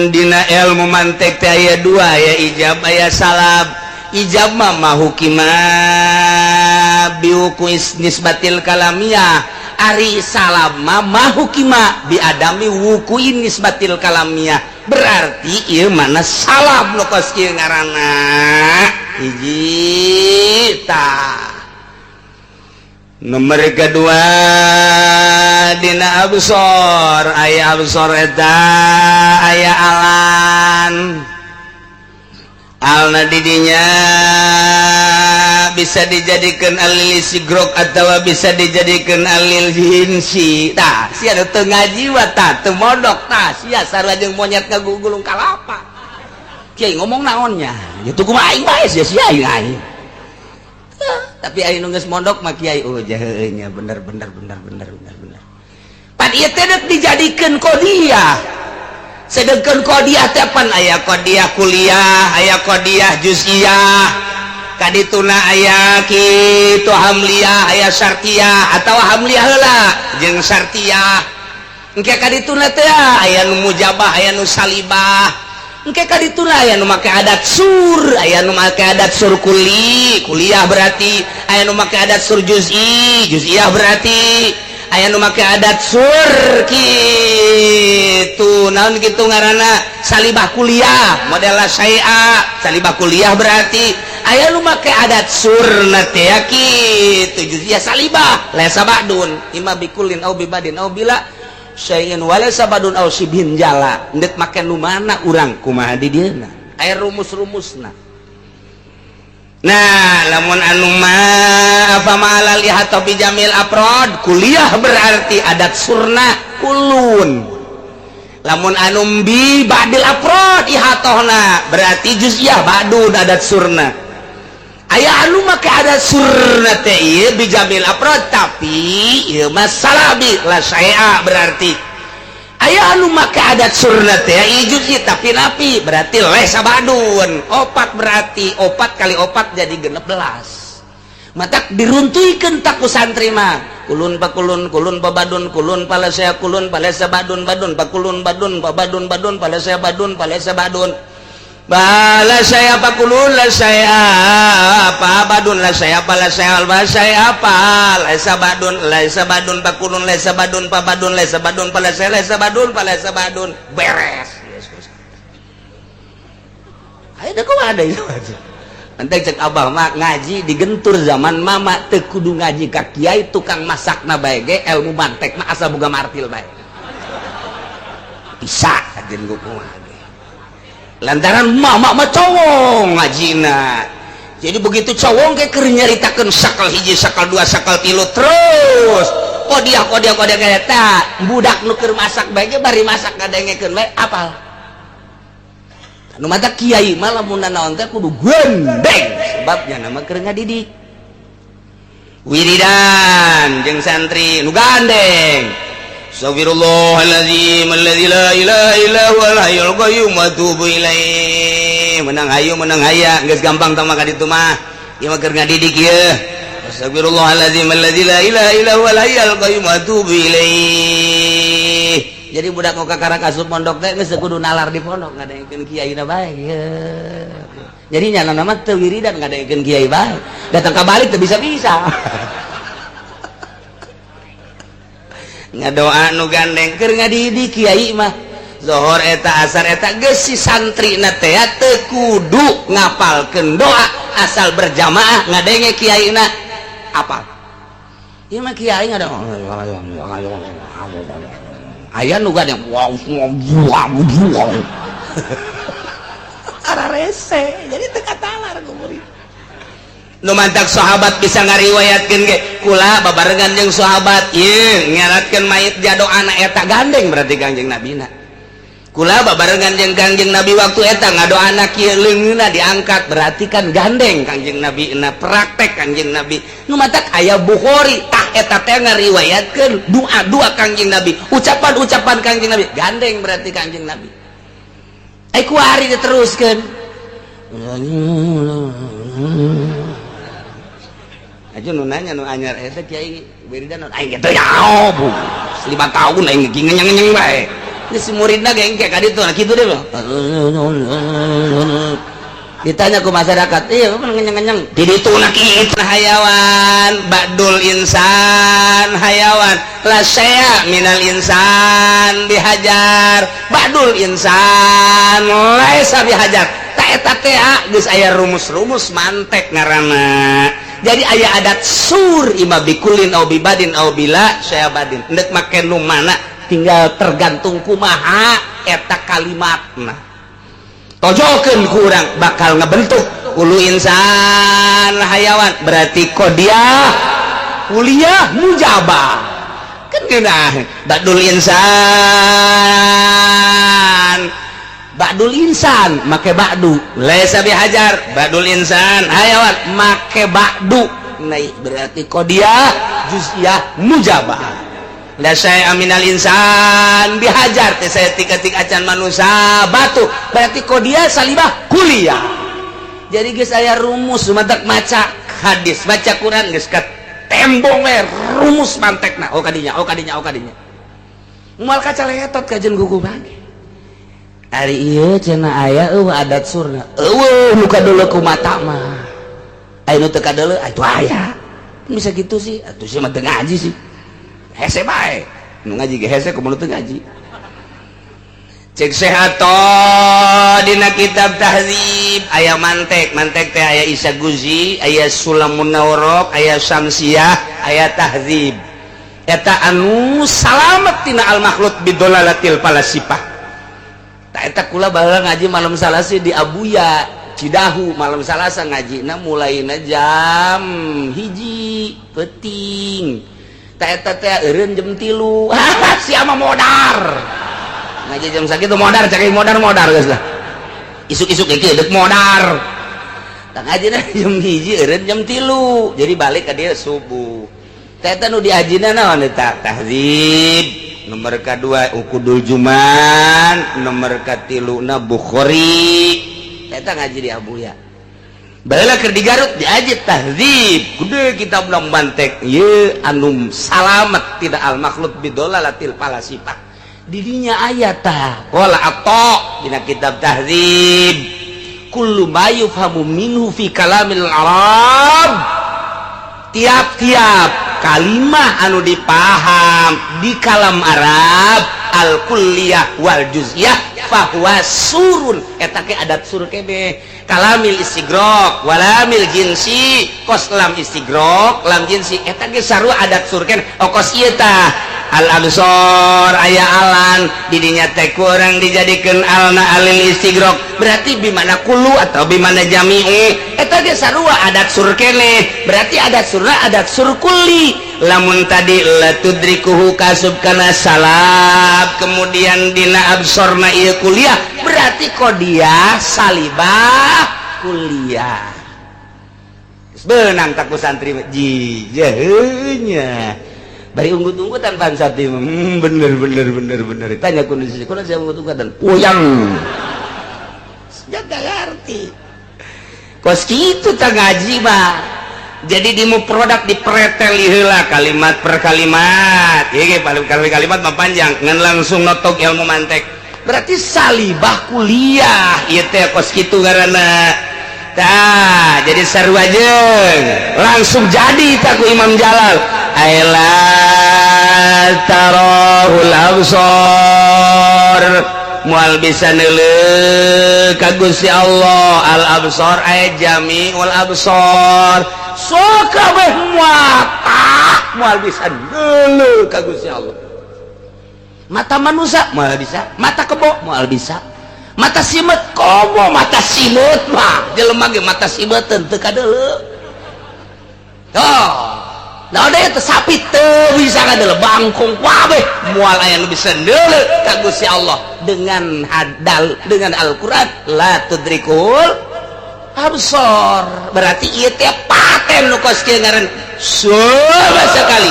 dina ilmu mantek teh aya dua, aya ijab aya salab. Ijab mah mahukima biwuku nisbatil kalamiyah, ari salab mah mahukima biadami wukuin nisbatil kalamiyah. Berarti ieu mana salab nu kos ieu ngaranna hiji tah. Nomor kedua dina absor aya absor eta aya alan. Alna didinya bisa dijadikan alil sigrok atau bisa dijadikan alil jinsi. Tah sia teu ngaji wa tah teu modok tah sia sarua jeung monyet ngagugulung kalapa. Kiai ngomong naonnya? Ya tuh kumaha aing bae sia sia aing aing. Tapi aing nu geus mondok mah kiai oh jaheue nya bener bener bener bener bener bener. Pan ieu teh dijadikeun kodiah. Sedengkeun qodiyah teh pan aya qodiyah kuliah, aya qodiyah juz'iyah, kadituna aya kitu hamliyah, aya syartiyah atawa hamliyah heula jeung syartiyah. Engke kadituna teh aya nu mujabah, aya nu salibah. Engke kadituna aya nu make adat sur, aya nu make adat sur kuli, kuliah berarti, aya nu make adat sur juz'i, juz'iyah berarti, aya nu make adat sur kitu naon kitu ngaranna salibah kuliah model saya salibah kuliah berarti, aya nu make adat surna teh kitu juz'iyah salibah laisa ba'dun imma bikulin au bibadin au bila syai'in walaysa ba'dun au sibhin jala. Ndek make nu mana urang kumaha di dieuna aya rumus-rumusna. Nah, lamun anu ma apa ma'alal ihatah bi jamil afrod kuliah berarti adat surna kulun. Lamun anu bi ba'dil afrod ihatohna berarti juz'iyah ba'dun adat surna. Aya anu make adat surna teh ieu bi jamil afrod tapi ieu mah salabi la syai'a berarti. Aya anu make adat surna teh ieu juz'i tapi napi berarti laisa ba'dun. Opat berarti opat kali opat jadi 16. Matak diruntuhkeun tak ku santri mah. Kulun pakulun kulun pabadun kulun palasaya kulun palasa badun badun pakulun badun pabadun badun palasaya badun palasa badun. Bala saya pakulun la saya apa badun la saya pala saya alba saya apa laisa badun laisa badun pakulun laisa badun pabadun laisa badun pala saya laisa badun pala badun beres. Ayo dah kok ada itu. Nanti cek abah mah ngaji digentur zaman mama teu kudu ngaji ka kiai tukang masakna bae ge ilmu mantek mah asal boga martil bae. Bisa kajen kumaha. Lantaran mama mah cowong ngajina. Jadi begitu cowong ke keur nyaritakeun sakal hiji, sakal dua, sakal tilu terus. Kodiah kodiah kodiah eta budak nu keur masak bae ge bari masak ngadengekeun bae apal. Nu mata kiai mah lamun naon teh kudu gendeng sebabnya nama keur ngadidik. Wiridan jeung santri nu gandeng. Astagfirullahaladzim alladzi la ilaha illa huwal hayyul qayyum wa atubu ilaih. Menang hayu menang haya geus gampang tah mah ka ditu mah. Ieu mah keur ngadidik ieu. Astagfirullahaladzim alladzi la ilaha illa huwal hayyul qayyum wa atubu ilaih. Jadi budak nu kakara asup pondok teh geus kudu nalar di pondok ngadengekeun kiaina bae. Jadi nyana mah teu wiridan ngadengekeun kiai bae. Datang ka balik teu bisa-bisa. Ngadoa nu gandeng keur ngadidik kiai mah zohor eta asar eta geus si santrina teh teu kudu ngapalkeun doa asal berjamaah ngadenge kiaina apal. Ieu mah kiai ngada aya nu gandeng ara rese jadi teu katalar ku murid. Nu mantak sahabat bisa ngariwayatkeun ge kula babarengan jeung sahabat ieu nyaratkeun mayit jadoana eta gandeng berarti Kangjeng Nabina. Kula babarengan jeung Kangjeng Nabi waktu eta ngadoana kieu leungeunna diangkat berarti kan gandeng Kangjeng Nabi na praktek Kangjeng Nabi. Nu matak aya Bukhari tah eta teh ngariwayatkeun doa-doa Kangjeng Nabi, ucapan-ucapan Kangjeng Nabi gandeng berarti Kangjeng Nabi. Ai kuari diteruskeun. Aja nu nanya nu anyar eta kiai wiridan aing ge teu nyaho bu. 5 tahun aing ge ngenyeng-ngenyeng bae. Ini si muridna ge engke ka ditu nah kitu deh. Ditanya ku masyarakat, iya ngenyeng-ngenyeng. Di ditu na kitu hayawan, ba'dul insan hayawan, la syai'a minal insan bihajar, ba'dul insan laisa bihajar. Ta eta teh geus aya rumus-rumus mantek ngaranna. Jadi aya adat sur ima bikulin au bibadin au bila saya badin. Ndek make nu mana tinggal tergantung kumaha eta kalimatna. Tojokeun ku urang bakal ngebentuk ulu insan hayawan berarti kodiah kuliah mujabah. Kan geunah badul insan. Ba'dul insan make ba'du laisa bihajar ba'dul insan hayawan make ba'du naik berarti kodiah juz'iyah mujabah. La syai'a minal insan bihajar teh saeutik-eutik acan manusia batu, berarti qodiyah salibah kuliah. Jadi geus aya rumus, matak maca hadis, baca Quran geus ka tembong we rumus mantekna. Oh kadinya, oh kadinya, oh kadinya, moal kacaletot kajen gugu bage. Ari ieu cenah aya eueuh adat surna, eueuh nu kadeuleu ku mata mah, aya nu teu kadeuleu atuh aya. Bisa gitu sih atuh, sih mah teu ngaji sih, hese bae. Nu ngaji ge hese, kumaha nu teu ngaji? Cek sehato dina kitab Tahdzib aya mantek. Mantek teh aya Isa Guzi, aya Sulamun Naurok, aya Syamsiah, aya Tahdzib. Eta anu salamet tina al makhluk bidolalatil falasifah. Tak eta kula baheula ngaji malam Salasa di Abuya Cidahu. Malam Salasa ngajina mulaina jam 1 peuting. Tak eta teh eureun jam 3. Sia mah modar ngaji jam sakitu, modar. Cek modar, modar geus lah, isuk-isuk kieu deuk modar. Tak ngajina jam 1, eureun jam 3, jadi balik ka dia subuh. Teh eta nu diajina naon eta? Tahdzib nomor kedua, Uqudul Juman nomor katiluna, Bukhari. Eta ngaji di Abuya. Baheula keur di Garut diaji Tahdzib gede, kitab nang mantek ye anu salamet tidak al makhluk bidolalatil falasifah. Didinya aya tah, qala Atha dina kitab Tahdzib, kullu ma yufhamu minhu fi kalamil arab, tiap-tiap kalimah anu dipaham di kalam Arab, al kulliyah wal juz'iyah, fahuwa surun, eta ke adat sur kebe, kalamil istigrok walamil jinsi, kos lam istigrok lam jinsi, eta ge sarua adat sur keneh. Oh, kos ieu tah al absor aya alan didinya teh kurang dijadikeun alna alil istigrok, berarti bimana kullu atau bimana jami'u, eta ge sarua adat sur keneh, berarti adat surna adat sur kulli. Lamun tadi la tudrikuhu kasub kana salab, kemudian dina absorna ieu kuliah, berarti qodiyah salibah kuliah. Benang tak ku santri ji jehnya bari unggut-unggutan pan santri, bener bener bener bener. Tanya kondisi kuno saya unggut-unggutan puyang gak ngerti. Kos kitu tak ngaji mah, jadi di produk dipreteli heula kalimat per kalimat. Ieu paling kali kalimat mah panjang, ngan langsung notok ilmu mantek, berarti salibah kuliah ieu teh. Kos kitu ngaranna tah. Jadi sarua jeung langsung jadi tak ku Imam Jalal, aila tarahul absor, moal bisa neuleuh ka Gusti Allah al absor, aya jamiul absor, so kabeh mata moal bisa neuleuh ka Gusti Allah. Mata manusia moal bisa, mata kebo moal bisa, mata simet komo, mata simet mah jelema ge mata simeteun teu kadeuleu. Oh, nah udah itu sapi teu bisa kadeuleu, bangkong kabeh moal aya nu bisa neuleuh ka Gusti Allah dengan hadal dengan Al-Qur'an la tudrikul absor. Berarti ieu teh paten nu kos kieu ngaran sama sekali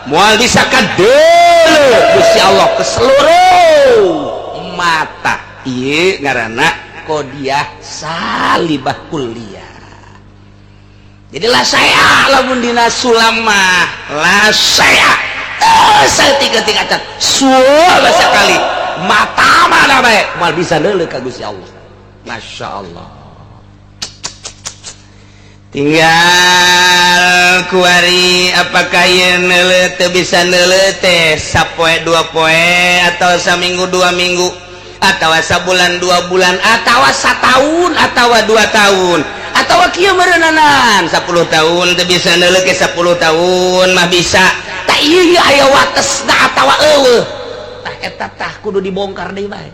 moal bisa kadeuleu Gusti Allah ke seluruh mata. Ieu ngaranna qodiyah salibah kuliah. Jadi la saya lamun dina sulam mah la saya saeutik-eutik acan suah sekali mata mana bae moal bisa neuleuh ka Gusti Allah. Masya Allah. Tinggal kuari apakah ieu neuleuh teu bisa neuleuh teh sapoe dua poe atau saminggu 2 minggu atau sabulan 2 bulan atau satahun atau 2 tahun atau kieu meureunanan 10 tahun teu bisa neuleuh ke 10 tahun mah bisa tak. Ieu aya watesna atawa eueuh? Tah, eta tah kudu dibongkar deui bae,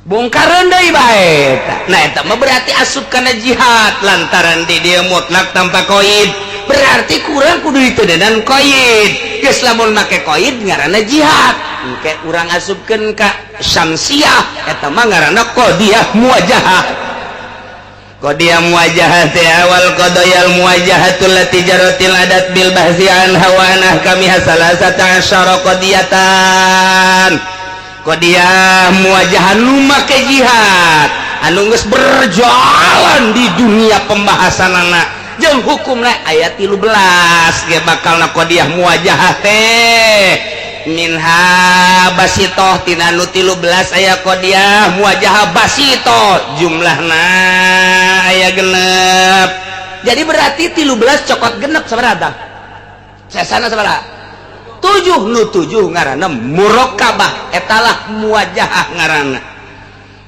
bongkaran deui bae. Nah, eta mah berarti asup kana jihad, lantaran di dia mutlak tanpa koid, berarti kurang kudu ditedenan koid. Geus lamun make koid ngaranna jihad, engke urang asupkeun ka syamsiah, eta mah ngaranna qodiyah muwajahah. Qadiyah muwajahah teh wal qadayal muwajahatul lati jaratil adat bil bahsi anha wa an ahkamiha salasata asyara qadiyatan. Qadiyah muwajahah nu make jihad anu geus berjalan di dunia pembahasanana jeung hukumna aya 13 ge bakalna qadiyah muwajahah teh. Minha basitoh, tina nu 13 aya qadiyah muwajahah basitoh, jumlahna aya 6. Jadi berarti 13 cokot 6 sabaraha? Sesana sabaraha? 7. Nu 7 ngaranna murokabah, etalah muwajahah ngaranna.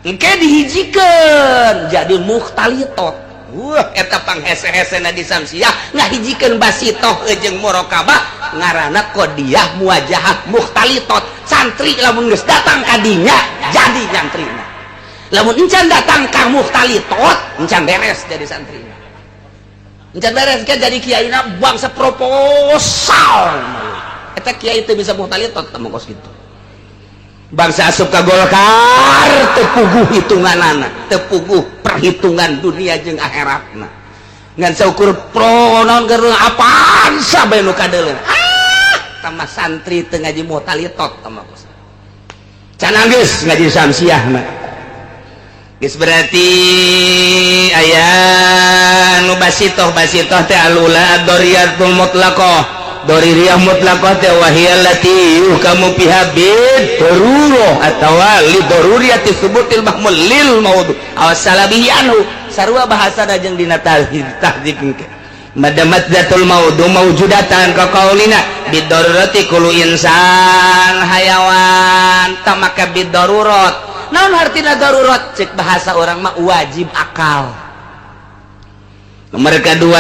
Engke dihijikeun jadi mukhtalitot. Wah, eta panghese-hesena di Samsiah ngahijikeun basitoh jeung murokabah ngaranna qadiyah muwajahah mukhtalitot. Santri lamun geus datang ka dinya jadi nyantrina, lamun encan datang ka mukhtalitot encan beres jadi santrina, encan beres kan jadi kiaina bangsa proposal. Eta kiai teu bisa mukhtalitot teh kos kitu. Bangsa asup ka Golkar teu puguh hitunganana, teu puguh perhitungan dunia jeung akhiratna, ngan saukur pro naon keur apaan sabae nu kadeuleun. Ah, tambah santri teu ngaji mukhtalitot tambah kos can geus ngaji Samsiah mah geus. Berarti aya nu basitoh. Basitoh teh alula ad-doriyatul mutlaqah. Doruriyah mutlaqah teh wahiyal lati yuhkamu fiha bid darurah atawa li daruriyati subutil mahmul lil maudu aw salabihi anhu, sarua bahasana jeung dina tahdzib tahdzib engke. Madamat zatul maudu maujudatan ka qaulina bid darurati kullu insan hayawan. Tak maka bid darurat naon hartina darurat? Cek bahasa orang mah wajib akal. Nomor kedua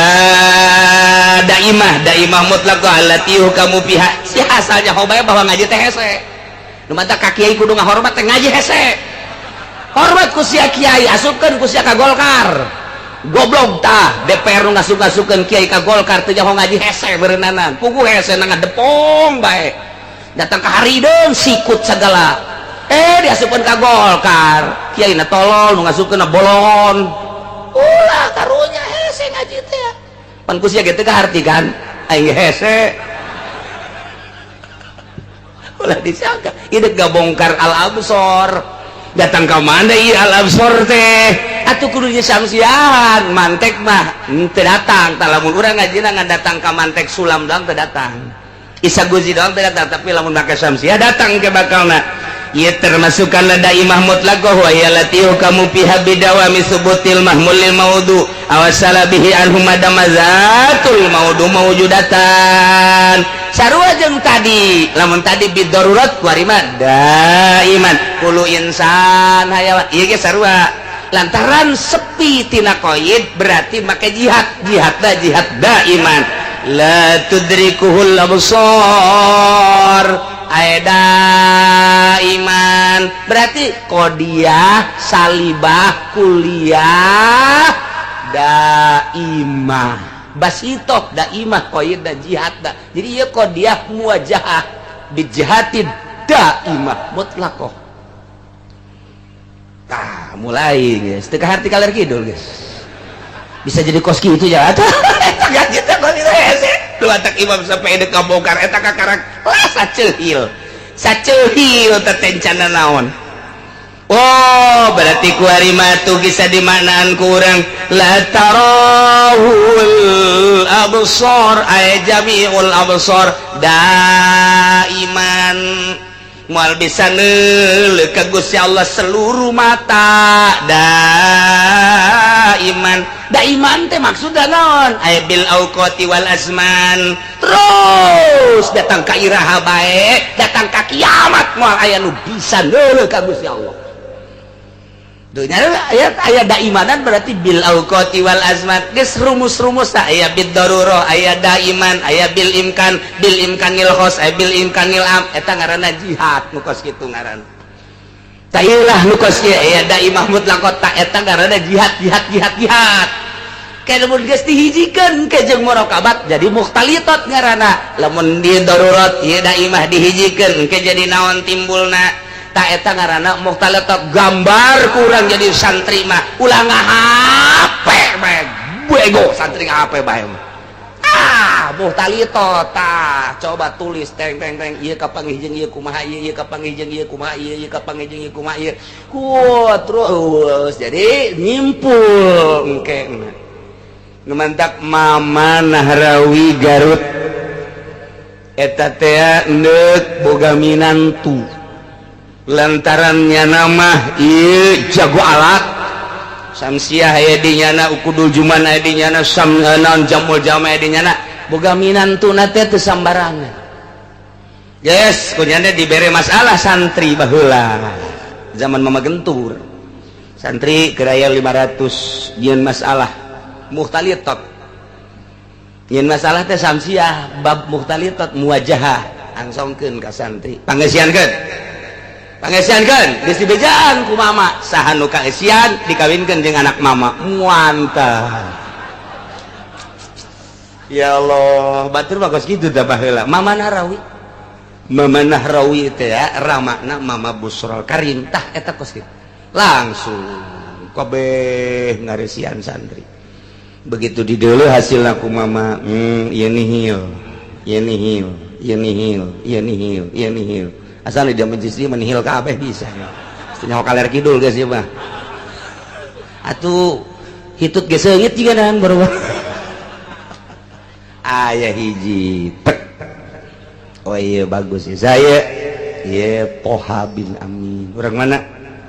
daimah. Daimah mutlaqah allati yuhkamu fiha si asalnya hobae bahwa ngaji teh hese. Nu mata ka kiai kudu ngahormat teh, ngaji hese, hormat ku sia kiai, asupkeun ku sia ka Golkar. Goblok tah DPR nu ngasup-ngasupkeun kiai ka Golkar, teu nyaho ngaji hese beureunanan. Puguh hese na ngadepong bae, datang ka harideung sikut segala, eh diasupkeun ka Golkar. Kiai na tolol, nu ngasupkeun na bolon. Ulah karunya hese ngaji teh pan ku sia ge teu kaharti kan aing hese. Ulah disangka ieu gabongkar Al Absor. Datang ka mana ieu Al Absor teh? Atuh kudu samsiahan mantek mah teu datang tah. Lamun urang ngajina ngan datang ka mantek sulam doang teu datang, Isa Guzi doang teu datang, tapi lamun make Samsiah datang ke bakalna. Ieu termasuk kana daimah mutlaqah wa hiya lati yuhkamu fiha bidawami subutil mahmul lil maudu aw salabihi anhu madama zatul maudu mawjudatan. Sarua jeung tadi, lamun tadi bid darurat, kuari mah daiman kullu insan hayawan. Ieu ge sarua, lantaran sepi tina qaid berarti make jihad. Jihad da jihad daiman la tudrikuhul absar. Aeda iman berarti qodiyah salibah kuliah daimah basitoh daimah qaid da jihad da. Jadi ieu qodiyah muwajahah bijihati daimah mutlaqah. Tah mulai guys, teu kaharti kaler kidul guys, bisa jadi kos kitu ya. Eta gaji teh kos kitu hese. Lu atak imam sampai deuk kabongkar eta kakarak lah saceuhil saceuhil teh tencana naon. Oh, berarti kuari mah tuh bisa dimaknaan kurang la tarahul absar ay jami'ul absar daiman, moal bisa neuleuh ka Gusti Allah seluruh mata daiman. Daiman teh maksudna naon? Ay bil auqati wal azman, terus datang ka iraha bae, datang ka kiamat moal aya nu bisa neuleuh ka Gusti Allah. Dunya aya aya daimanan berarti bil auqati wal azman. Geus rumus-rumus aya bid darurah, aya daiman, aya bil imkan, bil imkanil khos, aya bil imkanil am. Eta ngaranna jihad nu kos kitu ngaranna. Tailah nu kos kieu aya daimah mutlaqot ta, eta ngaranna jihad jihad jihad jihad. Kayak lamun geus dihijikeun ke jeung murakabat jadi mukhtalitot ngaranna. Lamun di darurat ieu daimah dihijikeun ke jadi naon timbulna? Tak eta ngaranna muhtalitot, gambar kurang jadi santri mah ulah ngahape bae, bego santri ngahape bae mah. Ah, muhtalitot tah, coba tulis teng teng teng, ieu kapanggih jeung ieu kumaha, ieu ieu kapanggih jeung ieu kumaha, ieu ieu kapanggih jeung ieu kumaha, ieu ku terus jadi nyimpul engke. Nu mantak Mama Nahrawi Garut eta teh neuk boga minantu, lantaran nyana mah ieu jago alat Samsiah aya di nyana, Ukudul Juman aya di nyana, sam naon Jamul Jama aya di nyana, boga minantuna teh teu sambarangan. Yes, kunyana dibere masalah santri baheula zaman Mama Gentur, santri keraya 500 jieun masalah muhtalitot, nyin masalah teh Samsiah bab muhtalitot muwajahah, angsongkeun ka santri, pangeusiankeun pangeusiankeun, geus dibejaan ku mama saha nu kaeusian dikawinkeun jeung anak mama. Muantah, ya Allah, batur mah kos kitu tah baheula. Mama Nahrawi, Mama Nahrawi teh ya ramana Mama Busrol Karim tah eta kos kitu, langsung kabeh ngareusian santri. Begitu dideuleu hasil aku mama, ieu nihil, ieu nihil, ieu nihil, ieu nihil, ieu nihil, asal di jaman istri menihil kabeh bisa nyaho kaler kidul geus ieu mah atuh, hitut geus seungit jiga dan baru aya hiji tek, oh iya bagus ya saya iya Toha bin Amin, orang mana,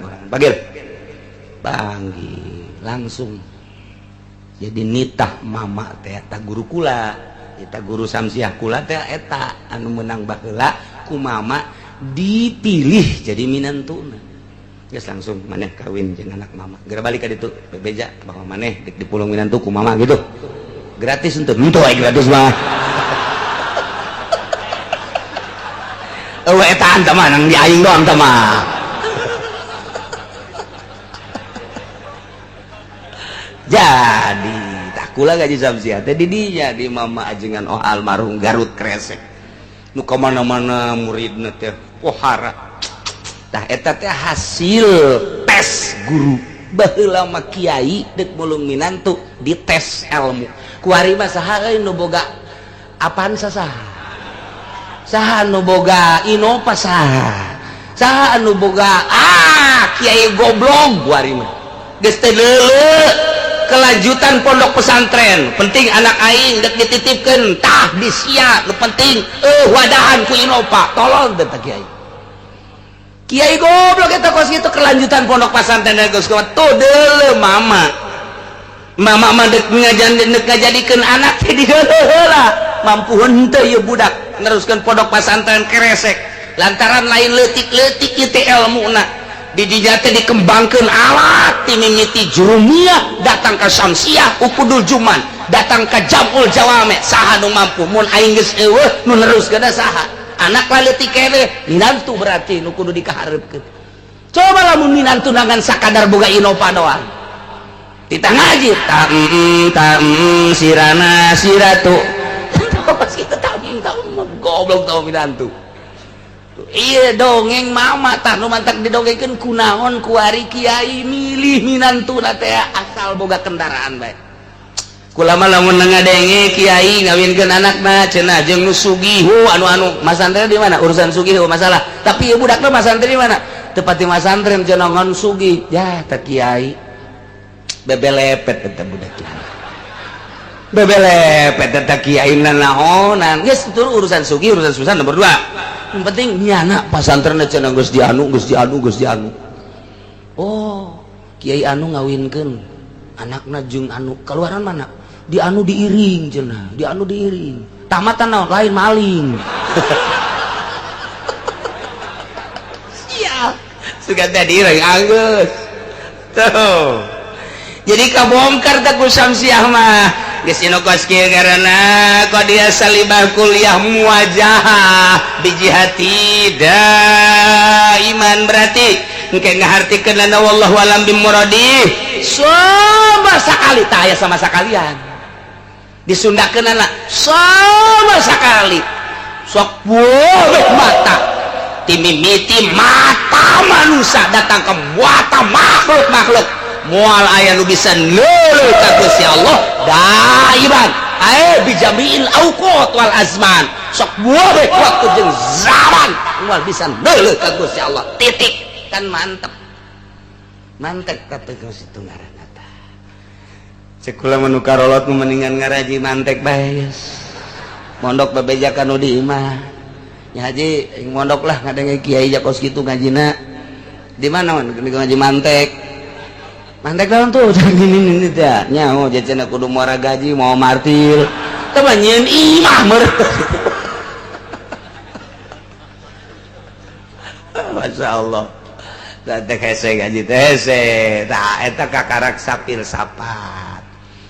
orang panggil, panggil langsung jadi nitah mama teh eta guru kula, eta guru Samsiah kula teh, eta anu menang baheula ku mama dipilih jadi minantuna. Geus langsung maneh kawin jeung anak mama, geura balik ka ditu bebeja bahwa maneh dek dipulung minantu ku mama gitu, gratis untuk henteu aya gratis mah. Eueuh eta tah mah nang di aing doang tah mah. Jadi tak kula gaji Samsiah teh di dinya di mama ajengan, oh almarhum Garut Kresek nu ka mana-mana muridna teh pohara. Tah eta teh hasil tes guru baheula mah, kiai deuk mulung minantu dites ilmu. Kuari mah saha euy nu boga apaan, saha saha nu boga Innova, saha saha anu boga, ah kiai goblok. Kuari mah geus teh leuleuk kelanjutan pondok pesantren, penting anak aing dek dititipkeun tah di sia, nu penting wadahan ku Innova, tolong teh kiai kiai goblok eta kos kitu. Kelanjutan pondok pesantren geus tuh deuleu mama mama mah dek ngajadikeun anak teh dideuleu heula mampu henteu ieu budak neruskeun pondok pesantren Kresek, lantaran lain leutik-leutik ieu teh elmuna. Di dinya teh dikembangkeun alat ti mimiti Jurumiyah datang ke Samsiah, Ukudul Juman datang ke Jamul Jawame, saha nu mampu mun aing geus eueuh nu neruskeun saha, anak lah leutik keneh minantu berarti nu kudu dikahareupkeun. Coba lamun minantu ngan sakadar boga Innova doang, titah ngaji ta ta sirana siratu kitu ta goblok tau minantu. Iya dongeng mama tah nu mantak didongengkeun kunaon kuari kiai milih minantu teh asal boga kendaraan bae. Kula mah lamun ngadenge kiai ngawinkeun anakna cenah jeung nu sugih anu-anu masantren di mana, urusan sugih masalah, tapi ieu budakna masantren di mana, teu pati masantren cenah ngan sugih ya teh kiai bebelepet eta budak kiai bebelepet eta kiai nanaonan geus itu urusan sugih, urusan susah nomor 2, yang penting nyana pasantren cenah geus dianu geus dianu geus dianu. Oh kiai anu ngawinkeun anakna jeung anu keluaran mana, di anu diiring cenah, di anu diiring tamatan naon lain maling. Siap suka teh diiring anggeus tuh jadi kabongkar teh ku Samsiah mah geus inu kos kieu ngaranna qadiyah salibah kuliah muwajahah bijihati daiman, berarti engke ngahartikeun wallahu alam bimuradi sama sakali tah aya sama sakalian disundakeunana sama sakali sok boleh mata. Timimiti mata manusia datang ke mata makhluk-makhluk, moal aya nu bisa neuleuh ka Gusti Allah daiman ae bijamiil auqat wal azman. Sok boleh waktu jeung zaman moal bisa neuleuh ka Gusti Allah, titik. Kan mantep, mantep kata Gusti itu ngaranna tah. Cek kula mah nu karolot mendingan ngaraji mantek bae geus. Mondok bebejakan nu di imah. Ya haji mondok lah, ngadenge kiai kos kitu ngajina. Di mana man ngaji mantek? Mantek dalam tuh gini ini teh nyaho jajan kudu muara gaji mau martil. Teh mah nyieun imah meureun. Masya Allah. Teh hese ngaji teh hese. Tah eta kakarak sapil sapat.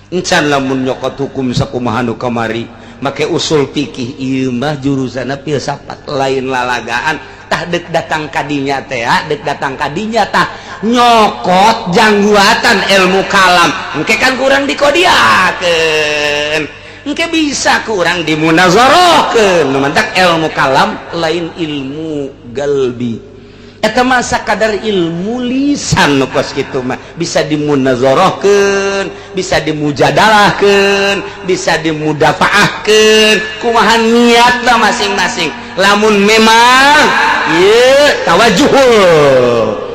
Encan lamun nyokot hukum sakumaha nu kamari make usul fikih ieu mah jurusanna filsafat, lain lalagaan. Tah deuk datang kadinya teh, deuk datang kadinya tah nyokot jangguatan ilmu kalam engke kan kurang dikodiakeun, engke bisa kurang dimunazarahkeun. Nu mantak ilmu kalam lain ilmu galbi, eta mah sakadar ilmu lisan. Nu kos kitu mah bisa dimunazarahkeun, bisa dimujadalahkeun, bisa dimudafaahkeun, kumaha niatna masing-masing. Lamun memang ieu tawajuh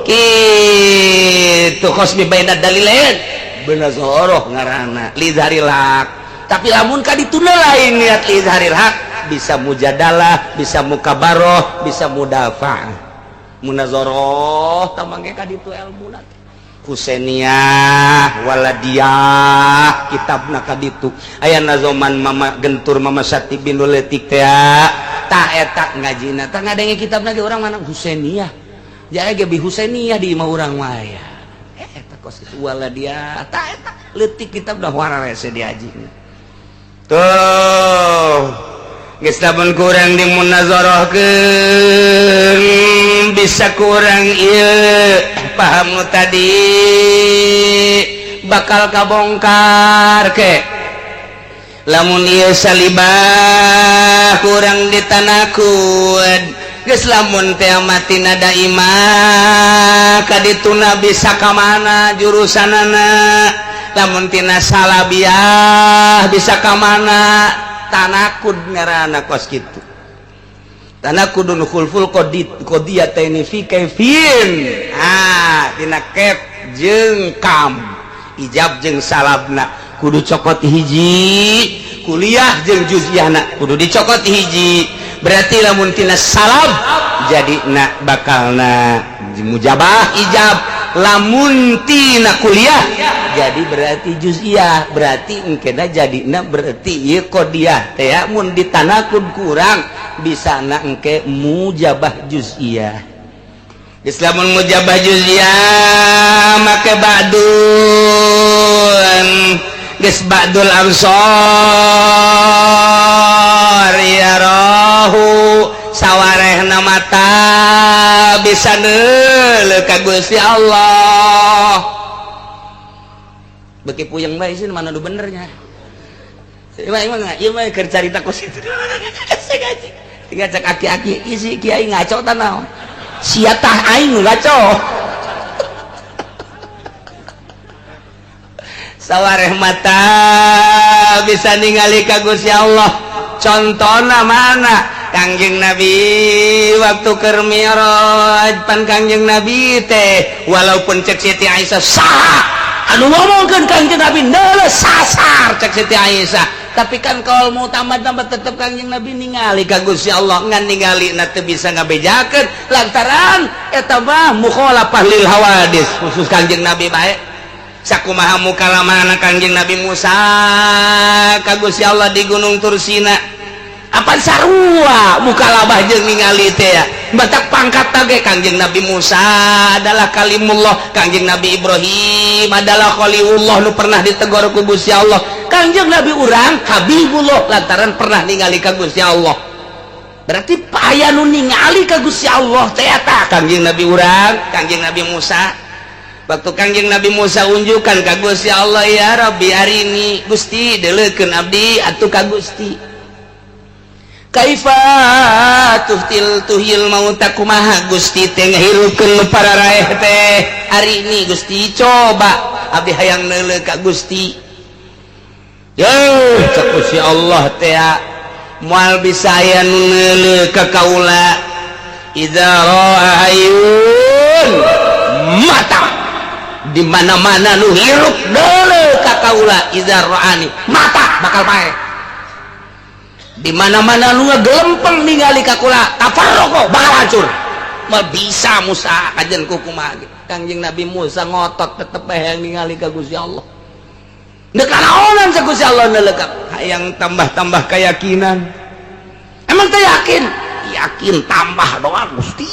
kitu khosmi baina dalilain, munazarah ngaranna lizharil haq. Tapi lamun ka dituna lain niat lizharil haq, bisa mujadalah, bisa mukabaroh, bisa mudafaah, munazarah tamangge ka ditu ilmuna. Husainiyah waladiyah kitabna ka ditu aya nazoman Mama Gentur, Mama Sati bin Letik teh. Tah eta ngajina tah ngadenge kitabna ge urang mana Husainiyah jaya ge bi Husainiyah di imah urang mah aya eta kos kitu waladiyah. Tah eta leutik kitabna wararese diajina tuh. Geus lamun kurang dimunazarahkeun, bisa kurang ieu paham nu tadi bakal kabongkar ke. Lamun ieu salibah kurang ditanakud, geus lamun teh mati nada imah kadituna bisa ka mana jurusanana? Lamun tina salabiah bisa ka mana? Tanakud ngaranna kos kitu, tanakudun khulful qadid qadiyataini fi kaifin. Ah, tina kef jeung kam, ijab jeung salabna kudu cokot hiji, kuliah jeung juz'iyahna kudu dicokot hiji. Berarti lamun tina salab jadi na bakalna mujabah ijab, lamun tina kuliah jadi berarti juz'iyah, berarti engkena jadina berarti ieu qadiyah teh mun ditanakud kurang bisa na engke mujabah juz'iyah. Geus lamun mujabah juz'iyah make ba'dun, geus ba'dul absar ya rohu sawarehna mata bisa neuleuh ka Gusti Allah. Beki puyeng bae sih, mana nu benernya? Ieu mah ieu mah keur carita kos kitu. Saya ngaji. Tinggal cek aki-aki isi kiai ngaco tah naon. Sia tah aing nu ngaco. Sawareh mata bisa ningali ka Gusti Allah. Contona mana? Kangjeng Nabi waktu keur mi'raj, pan Kangjeng Nabi teh walaupun cek Siti Aisyah saha anu ngomongkeun Kangjeng Nabi neuleuh sasar cek Siti Aisyah, tapi kan kalau mau tambah-tambah tetep Kangjeng Nabi ningali ka Gusti Allah, ngan ningali na teu bisa ngabejakeun lantaran eta mah mukhalafah lil hawadis khusus Kangjeng Nabi bae. Sakumaha mukalamana Kangjeng Nabi Musa ka Gusti Allah di Gunung Tursina, apa sarua mukalabah jeung ningali teh ya. Batak pangkat tage Kangjeng Nabi Musa adalah kalimullah, Kangjeng Nabi Ibrahim adalah khalilullah nu pernah ditegor ku Gusti Allah, Kangjeng Nabi urang Habibullah lantaran pernah ningali ka Gusti Allah. Berarti aya nu ningali ka Gusti Allah teh eta Kangjeng Nabi urang, Kangjeng Nabi Musa. Waktu Kangjeng Nabi Musa unjukkan ka Gusti Allah, ya Rabbi arini, Gusti deuleukeun abdi atuh ka Gusti. Kaifa tuhtil tuhil mauta, kumaha Gusti teh ngahirupkeun nu pararaeh teh hari ini? Gusti, coba abdi hayang neuleuh ka Gusti. Yo, cek Gusti Allah teh, moal bisa aya nu neuleuh ka kaula. Idza ra'a hayyun mata, di mana-mana nu hirup deuleuh ka kaula, idza ra'ani mata, bakal paeh. Di mana-mana nu ngagelempeng ningali ka kula, tafarraqo, bakal hancur. Moal bisa Musa kajen ku kumaha. Kangjeng Nabi Musa ngotot tetep hayang ningali ka Gusti Allah. Dek naonan cek Gusti Allah neuleuh ka? Hayang tambah-tambah keyakinan. Emang teh yakin? Yakin tambah doa Gusti.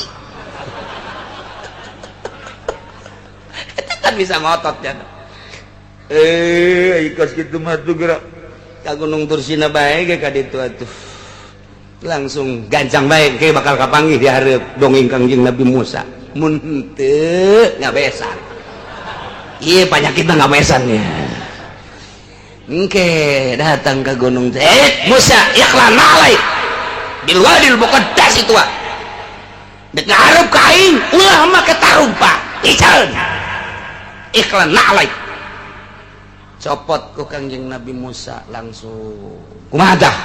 Itu kan bisa ngotot ya. Eh, kos kitu mah tuh gerak ka Gunung Tursina bae ge ka ditu atuh. Langsung gancang bae ke bakal kapanggih di hareup dongeng Kangjeng Nabi Musa. Mun henteu ngabesan. Iya, penyakit mah ngabesan ya. Engke datang ke gunung teh. Eh, Musa, ikhla na'alaik bil wadil muqaddas itu ah. Dek ngarep ka aing, ulah make tarumpa. Iceun. Ikhla na'alaik. Copot ku Kangjeng Nabi Musa langsung. Kumaha tah?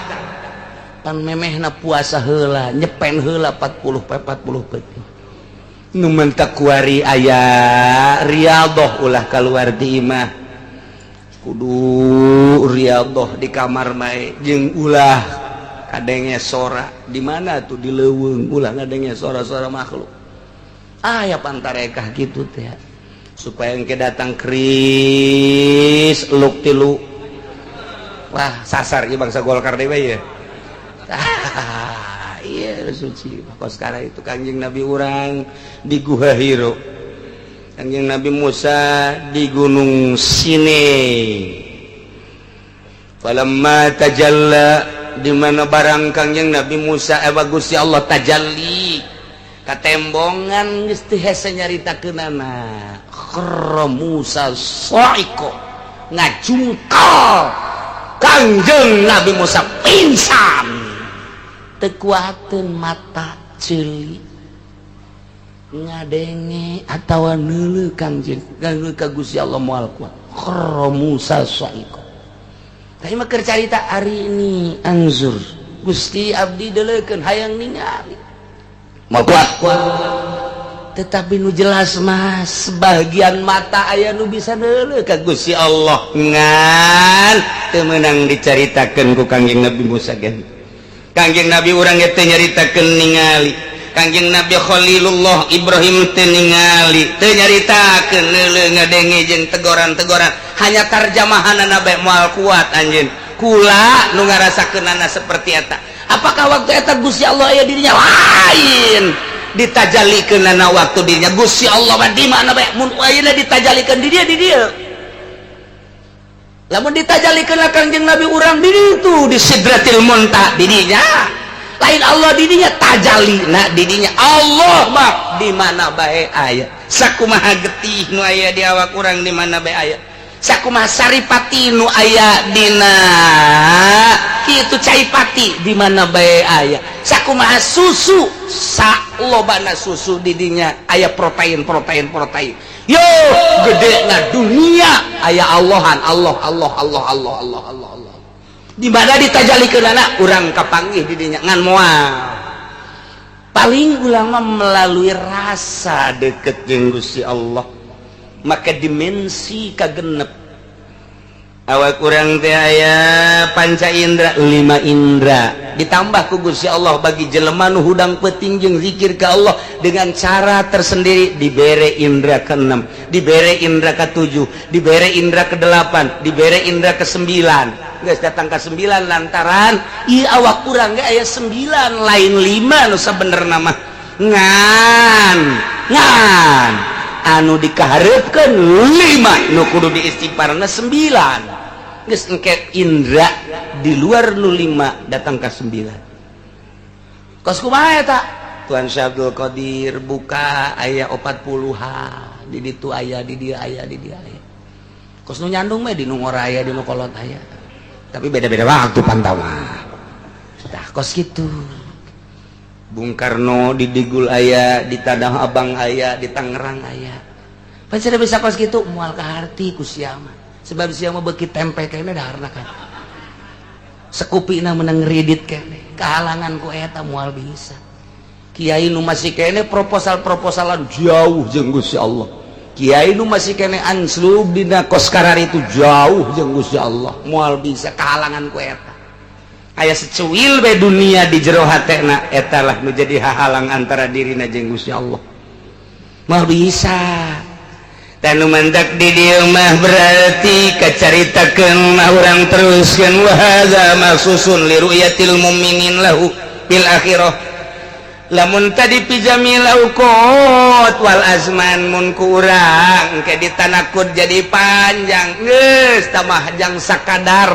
Pan memehna puasa heula, nyepen heula 40 poe 40 peuting. Nu mentak kuari aya riyadhah, ulah keluar di imah. Kudu riyadhah di kamar bae jeung ulah kadenge sora. Di mana tuh? Di leuweung, ulah ngadenge sora-sora makhluk. Aya pantarekah kitu teh supaya engke datang kris luk tilu. Wah, sasar ieu bangsa Golkar dewe ya. Ah, iya suci. Kos sekarang itu Kangjeng Nabi urang di Guha Hiro, Kangjeng Nabi Musa di Gunung Sinai. Falamma tajalla, di mana barang Kangjeng Nabi Musa eh Gusti Allah tajalli katembongan geus teu hese nyaritakeunana. Kharra Musa sa'iqa, ngajungkal Kangjeng Nabi Musa pingsan, teu kuateun mata ceuli ngadenge atawa neuleuh Kangjeng neuleuh ka Gusti Allah moal kuat. Kharra Musa sa'iqa. Tapi mah keur carita hari ini, anzur Gusti, abdi deuleukeun hayang ningali mau kuat kuat. Tetapi nu jelas mah sebagian mata aya nu bisa deuleuh ka Gusti Allah, ngan teu meunang dicaritakeun ku Kangjeng Nabi Musa ge. Kangjeng Nabi urang ge teu nyaritakeun ningali. Kangjeng Nabi Khalilullah Ibrahim teu ningali, teu nyaritakeun neuleuh ngadenge jeung tegoran-tegoran, hanya tarjamahanana bae moal kuat anjeun. Kula nu ngarasakeunana seperti eta. Apakah waktu eta Gusti Allah aya dirinya? Lain ditajalikeunana waktu dirinya. Gusti Allah mah di mana bae. Mun ayeuna ditajalikeun di dia, di dieu. Lamun ditajalikeun Kangjeng Nabi urang di ditu, di Sidratil Muntaha di dinya. Lain Allah di dinya tajalina di dinya. Allah mah di mana bae aya. Sakumaha getih nu aya di awak urang di mana bae aya. Sakumaha saripati nu aya dina kitu cai pati di mana bae aya. Sakumaha susu, salobana susu di dinya aya protein protein protein. Yo gede na dunia aya Allahan Allah Allah Allah Allah Allah Allah Allah. Di mana ditajalikeunana urang kapanggih di dinya ngan moal. Paling ulama melalui rasa deket jeung Gusti Allah, maka dimensi kagenep awak urang teh aya panca indra, lima indra ditambah ku Gusti Allah bagi jelema nu hudang peuting jeung zikir ka Allah dengan cara tersendiri, dibere indra keenam, dibere indra ketujuh, dibere indra kedelapan, dibere indra kesembilan. Geus datang ke sembilan lantaran ieu awak urang ge aya sembilan, lain lima nu sabenerna mah, ngan ngan anu dikaharepkeun lima, nu kudu diistighfarna sembilan. Geus engke indra di luar nu lima datang ke sembilan. Kos kumaha eta? Tuan Syekh Abdul Qadir buka aya 40 di ditu aya, di dieu aya, di dieu aya. Kos nu nyandung mah di nu ngora aya, di nu kolot aya, tapi beda-beda waktu pantauan. Tah kos kitu. Bung Karno di Digul aya, di Tanah Abang aya, di Tangerang aya. Pan cenah bisa kos kitu moal kaharti ku sia mah. Sebab sia mah beuki tempe kene daharna kan. Sekupina menang kredit kene. Kahalangan ku eta moal bisa. Kiai nu masih kene proposal-proposalan jauh jeung Gusti Allah. Kiai nu masih kene anslub dina kos kararitu jauh jeung Gusti Allah. Moal bisa kahalangan ku eta. Aya secuil be dunia di jero hatena eta lah nu jadi hahalang antara dirina jeung Gusti Allah. Moal bisa. Tanu mantak di dieu mah berarti kacaritakeun mah urang teruskeun wa hadza maksusun li ru'yatil mu'minin lahu bil akhirah. Lamun tadi pijami lauqot wal azman mun ku urang ke ditanakud jadi panjang geus tambah jang sakadar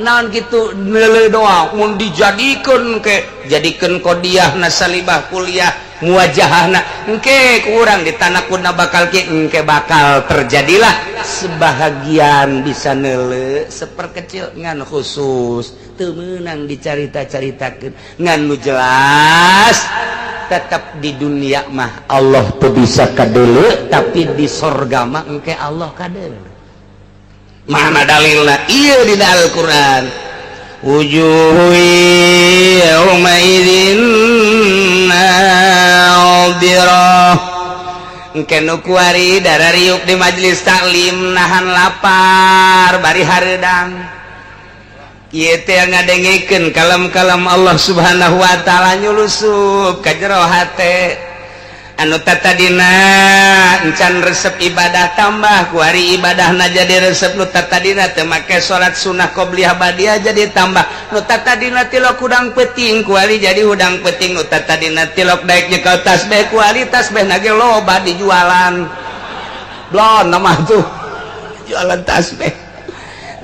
naon kitu neuleuh doang mun dijadikeun ke jadikeun qodiahna salibah kuliah muwajahahna engke ku urang ditanakudna bakal ki engke bakal terjadilah sebahagian bisa neuleuh seperkecil ngan khusus teu meunang dicarita-caritakeun ngan nu jelas tetap di dunia mah Allah teu bisa kadeuleu tapi di sorga mah engke Allah kadeuleu. Mana dalilna? Ieu dina Al-Qur'an. Wujuhu yauma idzin nadhirah. Engke nu kuari darariuk di majelis taklim nahan lapar bari hareudang. Ieu teh ngadengekeun kalam-kalam Allah Subhanahu wa taala nyulusup ka jero hate. Anu tatadina encan resep ibadah tambah kuari ibadahna jadi resep, nu tatadina teu make salat sunah qobliyah badiah jadi tambah, nu tatadina tilok hudang peuting kuari jadi hudang peuting, nu tatadina tilok daek nyekel tasbih kuari tasbihna ge loba dijualan. Blon nama tuh jualan tasbih.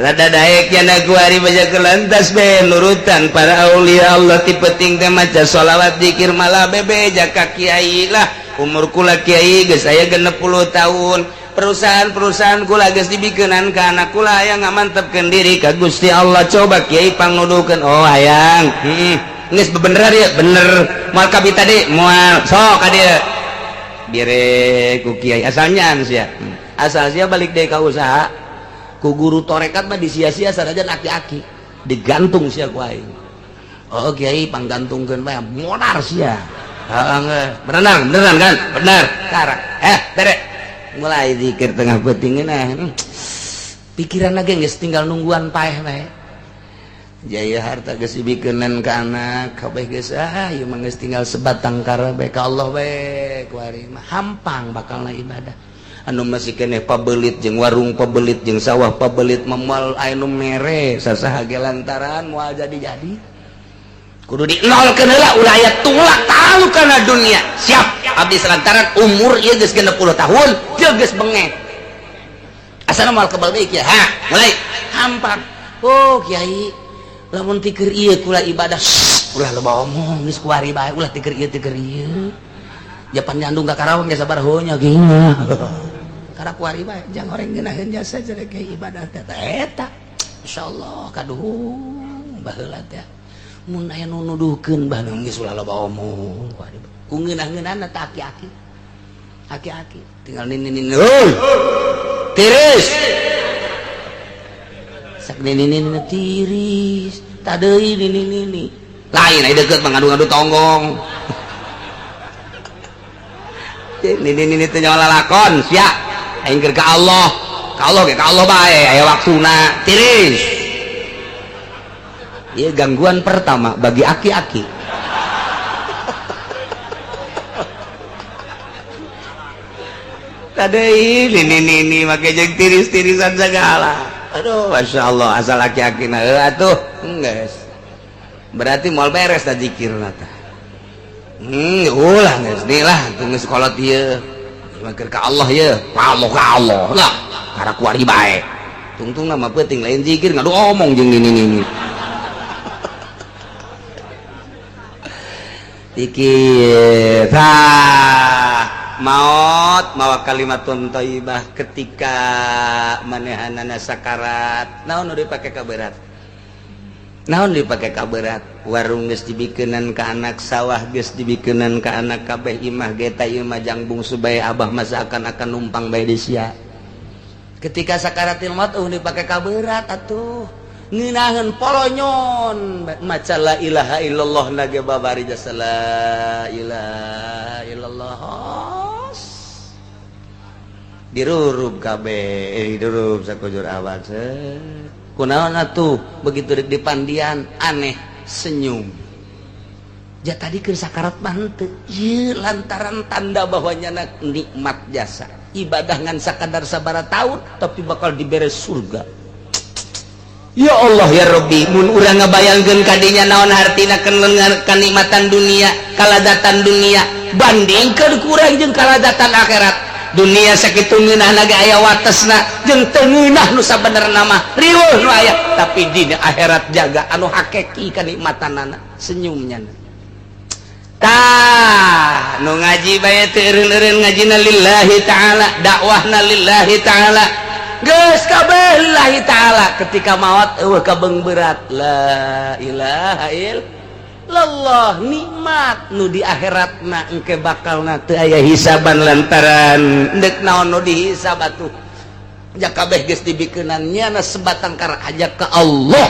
Rada daek jana kuari baca kelantas be nurutan para aulia Allah ti penting teh maca sholawat zikir malah bebe jaka kiai lah umur kula kiai geus aya 60 tahun perusahaan-perusahaan kula geus dibikeunan ka anak kula hayang ngamantepkeun diri ka Gusti Allah coba kiai pangnuduhkeun oh hayang heeh geus bebener ya bener moal kabita tadi moal sok ka dieu bere ku kiai asalnya sia asal sia balik deui ka usaha ku guru torekat mah disia-sia sanajan aki-aki digantung sia ku aing oh kiai panggantungkeun bae modar sia heeh berenang beneran kan bener karak bere mulai zikir tengah peuting nah pikiran lagi geus tinggal nungguan paeh bae jaya harta geus dibikeunan ka anak kabeh geus ah ieu mah geus tinggal sebatang kara bae ka Allah bae ku ari mah hampang bakalna ibadah anu masih keneh pabelit jeung warung pabelit jeung sawah pabelit memual anu mere sasaha ge lantaran moal jadi-jadi kudu di nolkeun heula ulah aya tulak talu kana dunia siap abdi lantaran umur ieu geus 60 tahun jeung geus bengek asana moal kebal deui kieu ha mulai hampang oh kiai lamun tikeur ieu kula ibadah ulah loba omong geus kuari bae ulah tikeur ieu japan nyandung ka Karawang ge sabar honya gini karena kuari bae jangan orang ngeunaheun jasa jelek ibadah teh eta insyaallah kaduhung baheula teh mun aya nu nuduhkeun bah geus ulah loba omong kuari ku ngeunah-ngeunahna teh aki-aki aki-aki tinggal nini-nini heuy tiris sak nini-nini tiris tadeui nini-nini lain aya deukeut mah ngadu-ngadu tonggong nini-nini teh nyawa lalakon sia aing keur ka Allah ka Allah ge ka Allah bae aya waktuna tiris ieu gangguan pertama bagi aki-aki tadi nini-nini make jeung tiris-tirisan segala aduh Masya Allah asal aki-aki na heuh atuh geus berarti moal beres da zikirna tah ulah geus deui lah atuh geus kolot ieu keur ka Allah ieu Allah ka Allah lah karena kuari bae tungtungna mah peuting lain zikir ngadu omong jeung nini-nini zikir tah maot mawa kalimatun thayyibah ketika manehanana sakarat naon nu dipake ka berat Naon dipakai kaberat? Warung geus dibikenan ka anak, sawah geus dibikenan ka anak kabeh, imah geta imah jang bungsu bae. Abah masa akan numpang bae di sia. Ketika sakaratil maut dipakai kaberat atuh, ngeunaheun polonyon maca la ilaha illallah nage babari jasa la ilaha illallah, dirurub kabeh, dirurub sakujur awak. Kunaon atuh begitu dek dipandian aneh senyum ja tadi keur sakarat mah henteu? Ieu lantaran tanda bahwa nyana nikmat jasa ibadah ngan sakadar sabara tahun, tapi bakal dibere surga. Ya Allah ya Rabbi, mun urang ngabayangkeun kadinya, naon hartina kenikmatan dunia, kalazatan dunia, bandingkeun kurang jeung kalazatan akhirat. Dunia sakitu ngeunah ge aya watesna jeung teu ngeunah nu sabenerna mah, riweuh nu aya, tapi dina akhirat jaga anu hakiki kanikmatanana. Senyumnya tah nu ngaji bae teu eureun-eureun, ngajina lillahi ta'ala, dakwahna lillahi ta'ala, geus kabeh lillahi ta'ala. Ketika maot eueuh kabeng berat, la ilaha illallah. Nikmat nu di akhiratna engke bakalna teu aya hisaban, lantaran deuk naon nu dihisab atuh? Ja kabeh geus dibikeunan nyana sebatang kara aja ke Allah.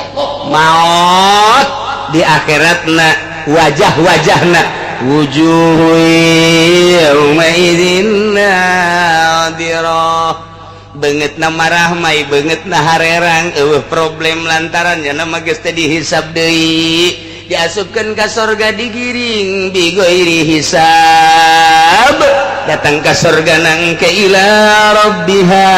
Maot di akhiratna wajah-wajahna wujuh yauma idzin nadirah, beungeutna marahmai, beungeutna harerang, eueuh problem, lantaran nya mah geus teu dihisab deui. Diasupkeun ka sorga, digiring bighairi hisab, datang ka sorga nang ke ila rabbiha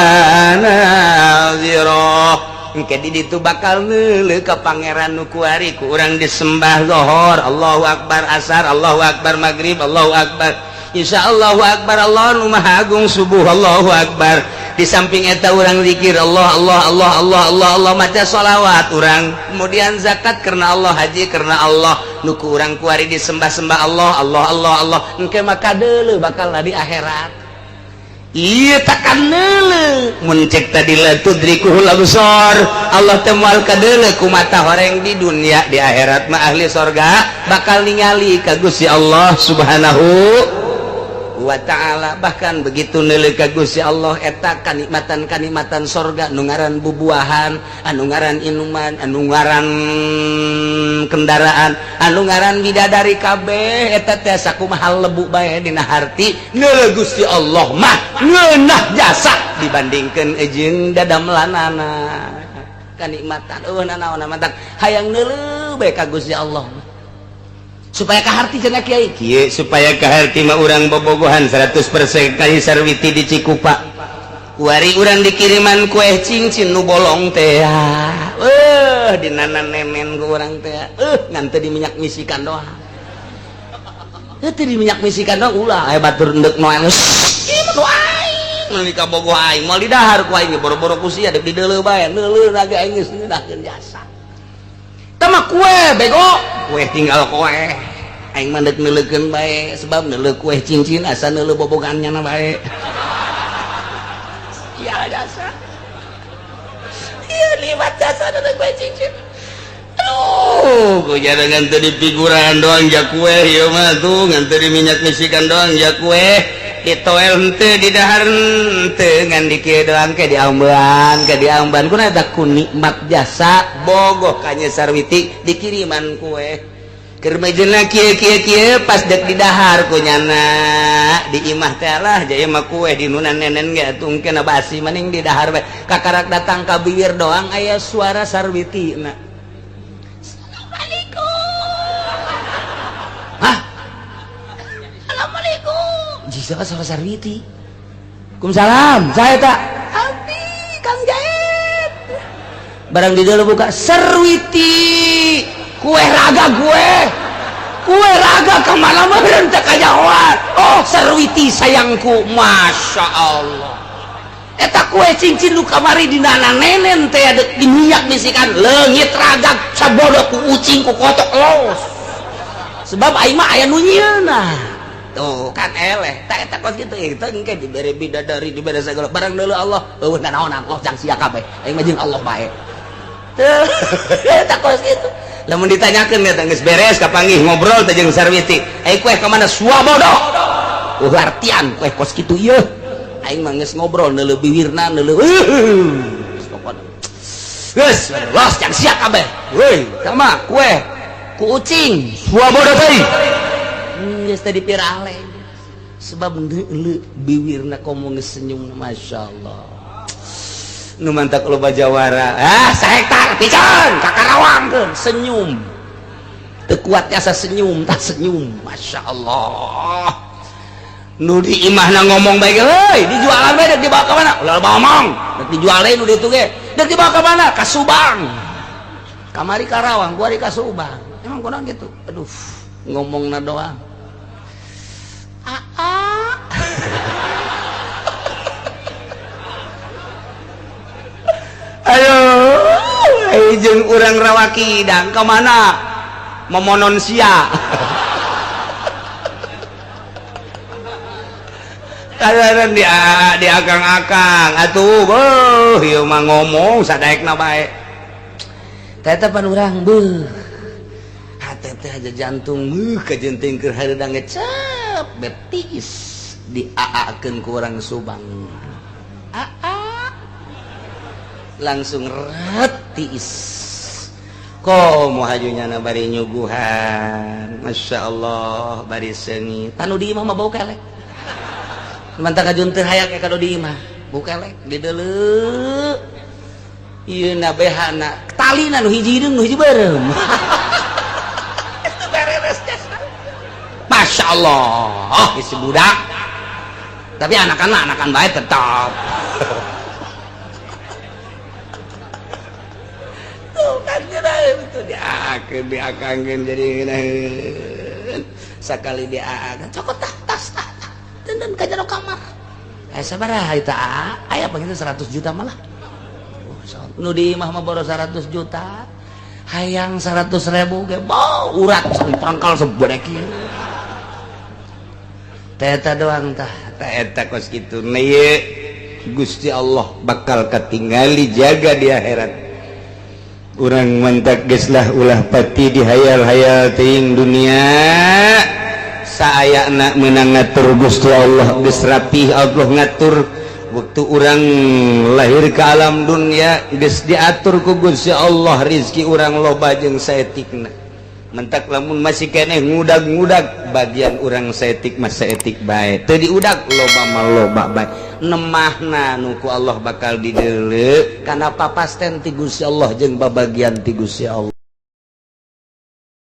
nazirah. Engke di ditu bakal neuleuh ka pangeran nu kuari ku urang disembah. Zohor Allahu akbar, asar Allahu akbar, maghrib Allahu akbar, Insya Allahu akbar, Allah nu maha agung, subuh Allahu akbar. Di samping eta urang zikir Allah, Allah, Allah, Allah, Allah, Allah, maca sholawat urang, kemudian zakat karena Allah, haji karena Allah, nu ku urang kuari disembah-sembah Allah, Allah, Allah, Allah. Engke maka deuleu bakal di akhirat. Iya, takkan neuleuh. Mun cek tadi la tudrikuhul absar, Allah teh moal kadeuleu ku mata horeng di dunia, di akhirat mah ahli sorga bakal ningali ka Gusti Allah Subhanahu wa ta'ala. Bahkan begitu neuleuh ka Gusti Allah, eta kanikmatan-kanikmatan sorga, nu ngaran bubuahan, anu ngaran inuman, anu ngaran kendaraan, anu ngaran bidadari, kabeh eta teh sakumaha lebu bae dina harti. Neuleuh Gusti Allah mah ngeunah jasa dibandingkeun jeung dadamelanana kanikmatan. Eueuh nanaon matak hayang neuleuh bae ka Gusti Allah mah. Supaya kaharti cenah kiai kieu, supaya kaharti mah urang bobogohan 100% kali Sarwiti di Cikupa. Kuari urang dikiriman kue cincin nu bolong teh, eh, dinana nenen ku urang teh, eh, ngan teu di minyak misikan doang, eh, teu di minyak misikan doang. Ulah aya batur endek noel nu aing meuli kabogoh aing moal didahar ku aing, boro-boro ku sia, deuk dideuleu bae. Neuleuh ge aing geus ngeunahkeun jasa. Tah mah kue bego, kue tinggal kue, aing mah deuk neuleukeun bae, sebab neuleuh kue cincin asa neuleuh bobogannya na bae. Iya jasa, iya nikmat jasa neuleuh kue cincin. Aduh, ku jangan teu di figuran doang ja kue ieu mah tuh, ngan teu di minyak misikan doang ja kue, ditoel henteu, di dahar henteu, ngan di kieu doang ke diamban, ke diamban. Kuna eta ku nikmat jasa bogoh ka Nyai Sarwiti dikiriman kue. Keur mejena kieu kieu kieu, pas dek didahar ku nyana di imah teh lah, jaya mah kue di nunan nenen ge atuh engke basi, maning didahar bae. Kakarak datang ka bibir doang aya suara Sarwiti na, "Assalamualaikum." Hah, "Assalamualaikum." Jika suara Sarwiti, "Waalaikumsalam." Saya tak abdi Kang Jaid. Barang di dalam buka Sarwiti, kue raga gue, kue raga kemana meureun teh kajahoan. Oh, Sarwiti sayangku, masya Allah. Eta kue cincin nu kamari di nana nenen teh di minyak misikan leungit ragag sabodo ku ucing, ku kotok los, sebab aing mah aya nu nyieunna tuh kan eleh. Tak eta kos kitu eta engke dibere bidadari, dibere segala barang deuleu Allah, eueuh nanaonan Allah jang sia kabeh, aing mah jeung Allah bae. Teu eta kos kitu. Lamun ditanyakeun eta geus beres kapanggih ngobrol teh jeung Sarwiti. "Eh, kue ka mana?" "Suabodo." Uh, artian kue kos kitu ieu. Aing mah geus ngobrol neuleuh biwirna neuleuh. Pokona. Geus, los jang sia kabeh. Weuy, sama kue ku ucing. Suabodo teuing. Geus teh dipirale. Sebab neuleuh biwirna komo geus senyum, masyaallah. Nu mantak loba jawara, ah, sahektar pican ka Karawang senyum teu kuat asa senyum tak senyum, masya Allah. Nu di imahna ngomong bae, "Heuy, dijualan bae, dek dibawa ka mana?" "Ulah ngomong, dek dijual deui." Nu ditu ge dek dibawa ka mana? "Ka Subang." Kamari Karawang, kuari ka Subang, emang kurang gitu. Aduh, ngomongna doang. Ah, ah. Ayo, jeung urang Rawakidang ke mana memonon sia kadaran di akang-akang atuh beuh ieu mah ngomong sadaekna bae teh pan urang beuh hate teh aja jantung beuh kajenting keur hareudang ngecep betis diaakeun ku urang Subang aa langsung retiis komo hajunya na bari nyuguhan, masya Allah, bari seungit. Tanu di imah mah bau kelek, mantap kajun teu hayang ka di imah bau kelek dideuleu ieu na behana talina nu hiji hideung nu hiji beureum. Itu bereres. Masya Allah isi budak, tapi anak-anak anakan baik tetap. Itu diakangkeun jadi sakali diakan cokot tah tas tah dan ka jero kamar. Eh, sabaraha eta aya panggil 100 juta malah. Nu di imah mah boros 100 juta, hayang 100 ribu ge bau urat pangkal sebodek ieu teh eta doang tah teh eta kos kitu. Nah, Gusti Allah bakal katingali jaga di akhirat. Urang mantak geus lah ulah pati dihayal-hayal teuing dunia. Saayana menang ngatur Gusti Allah, geus rapih Allah ngatur. Waktu urang lahir ke alam dunia geus diatur ku Gusti Allah rizki urang loba jeung saetikna. Mentak lamun masih keneh ngudag-ngudag bagian urang saetik mah saetik bae, teu diudag loba mah loba bae. Nemahna nu ku Allah bakal dideuleu kana papasten ti Gusti Allah jeung babagian ti Gusti Allah.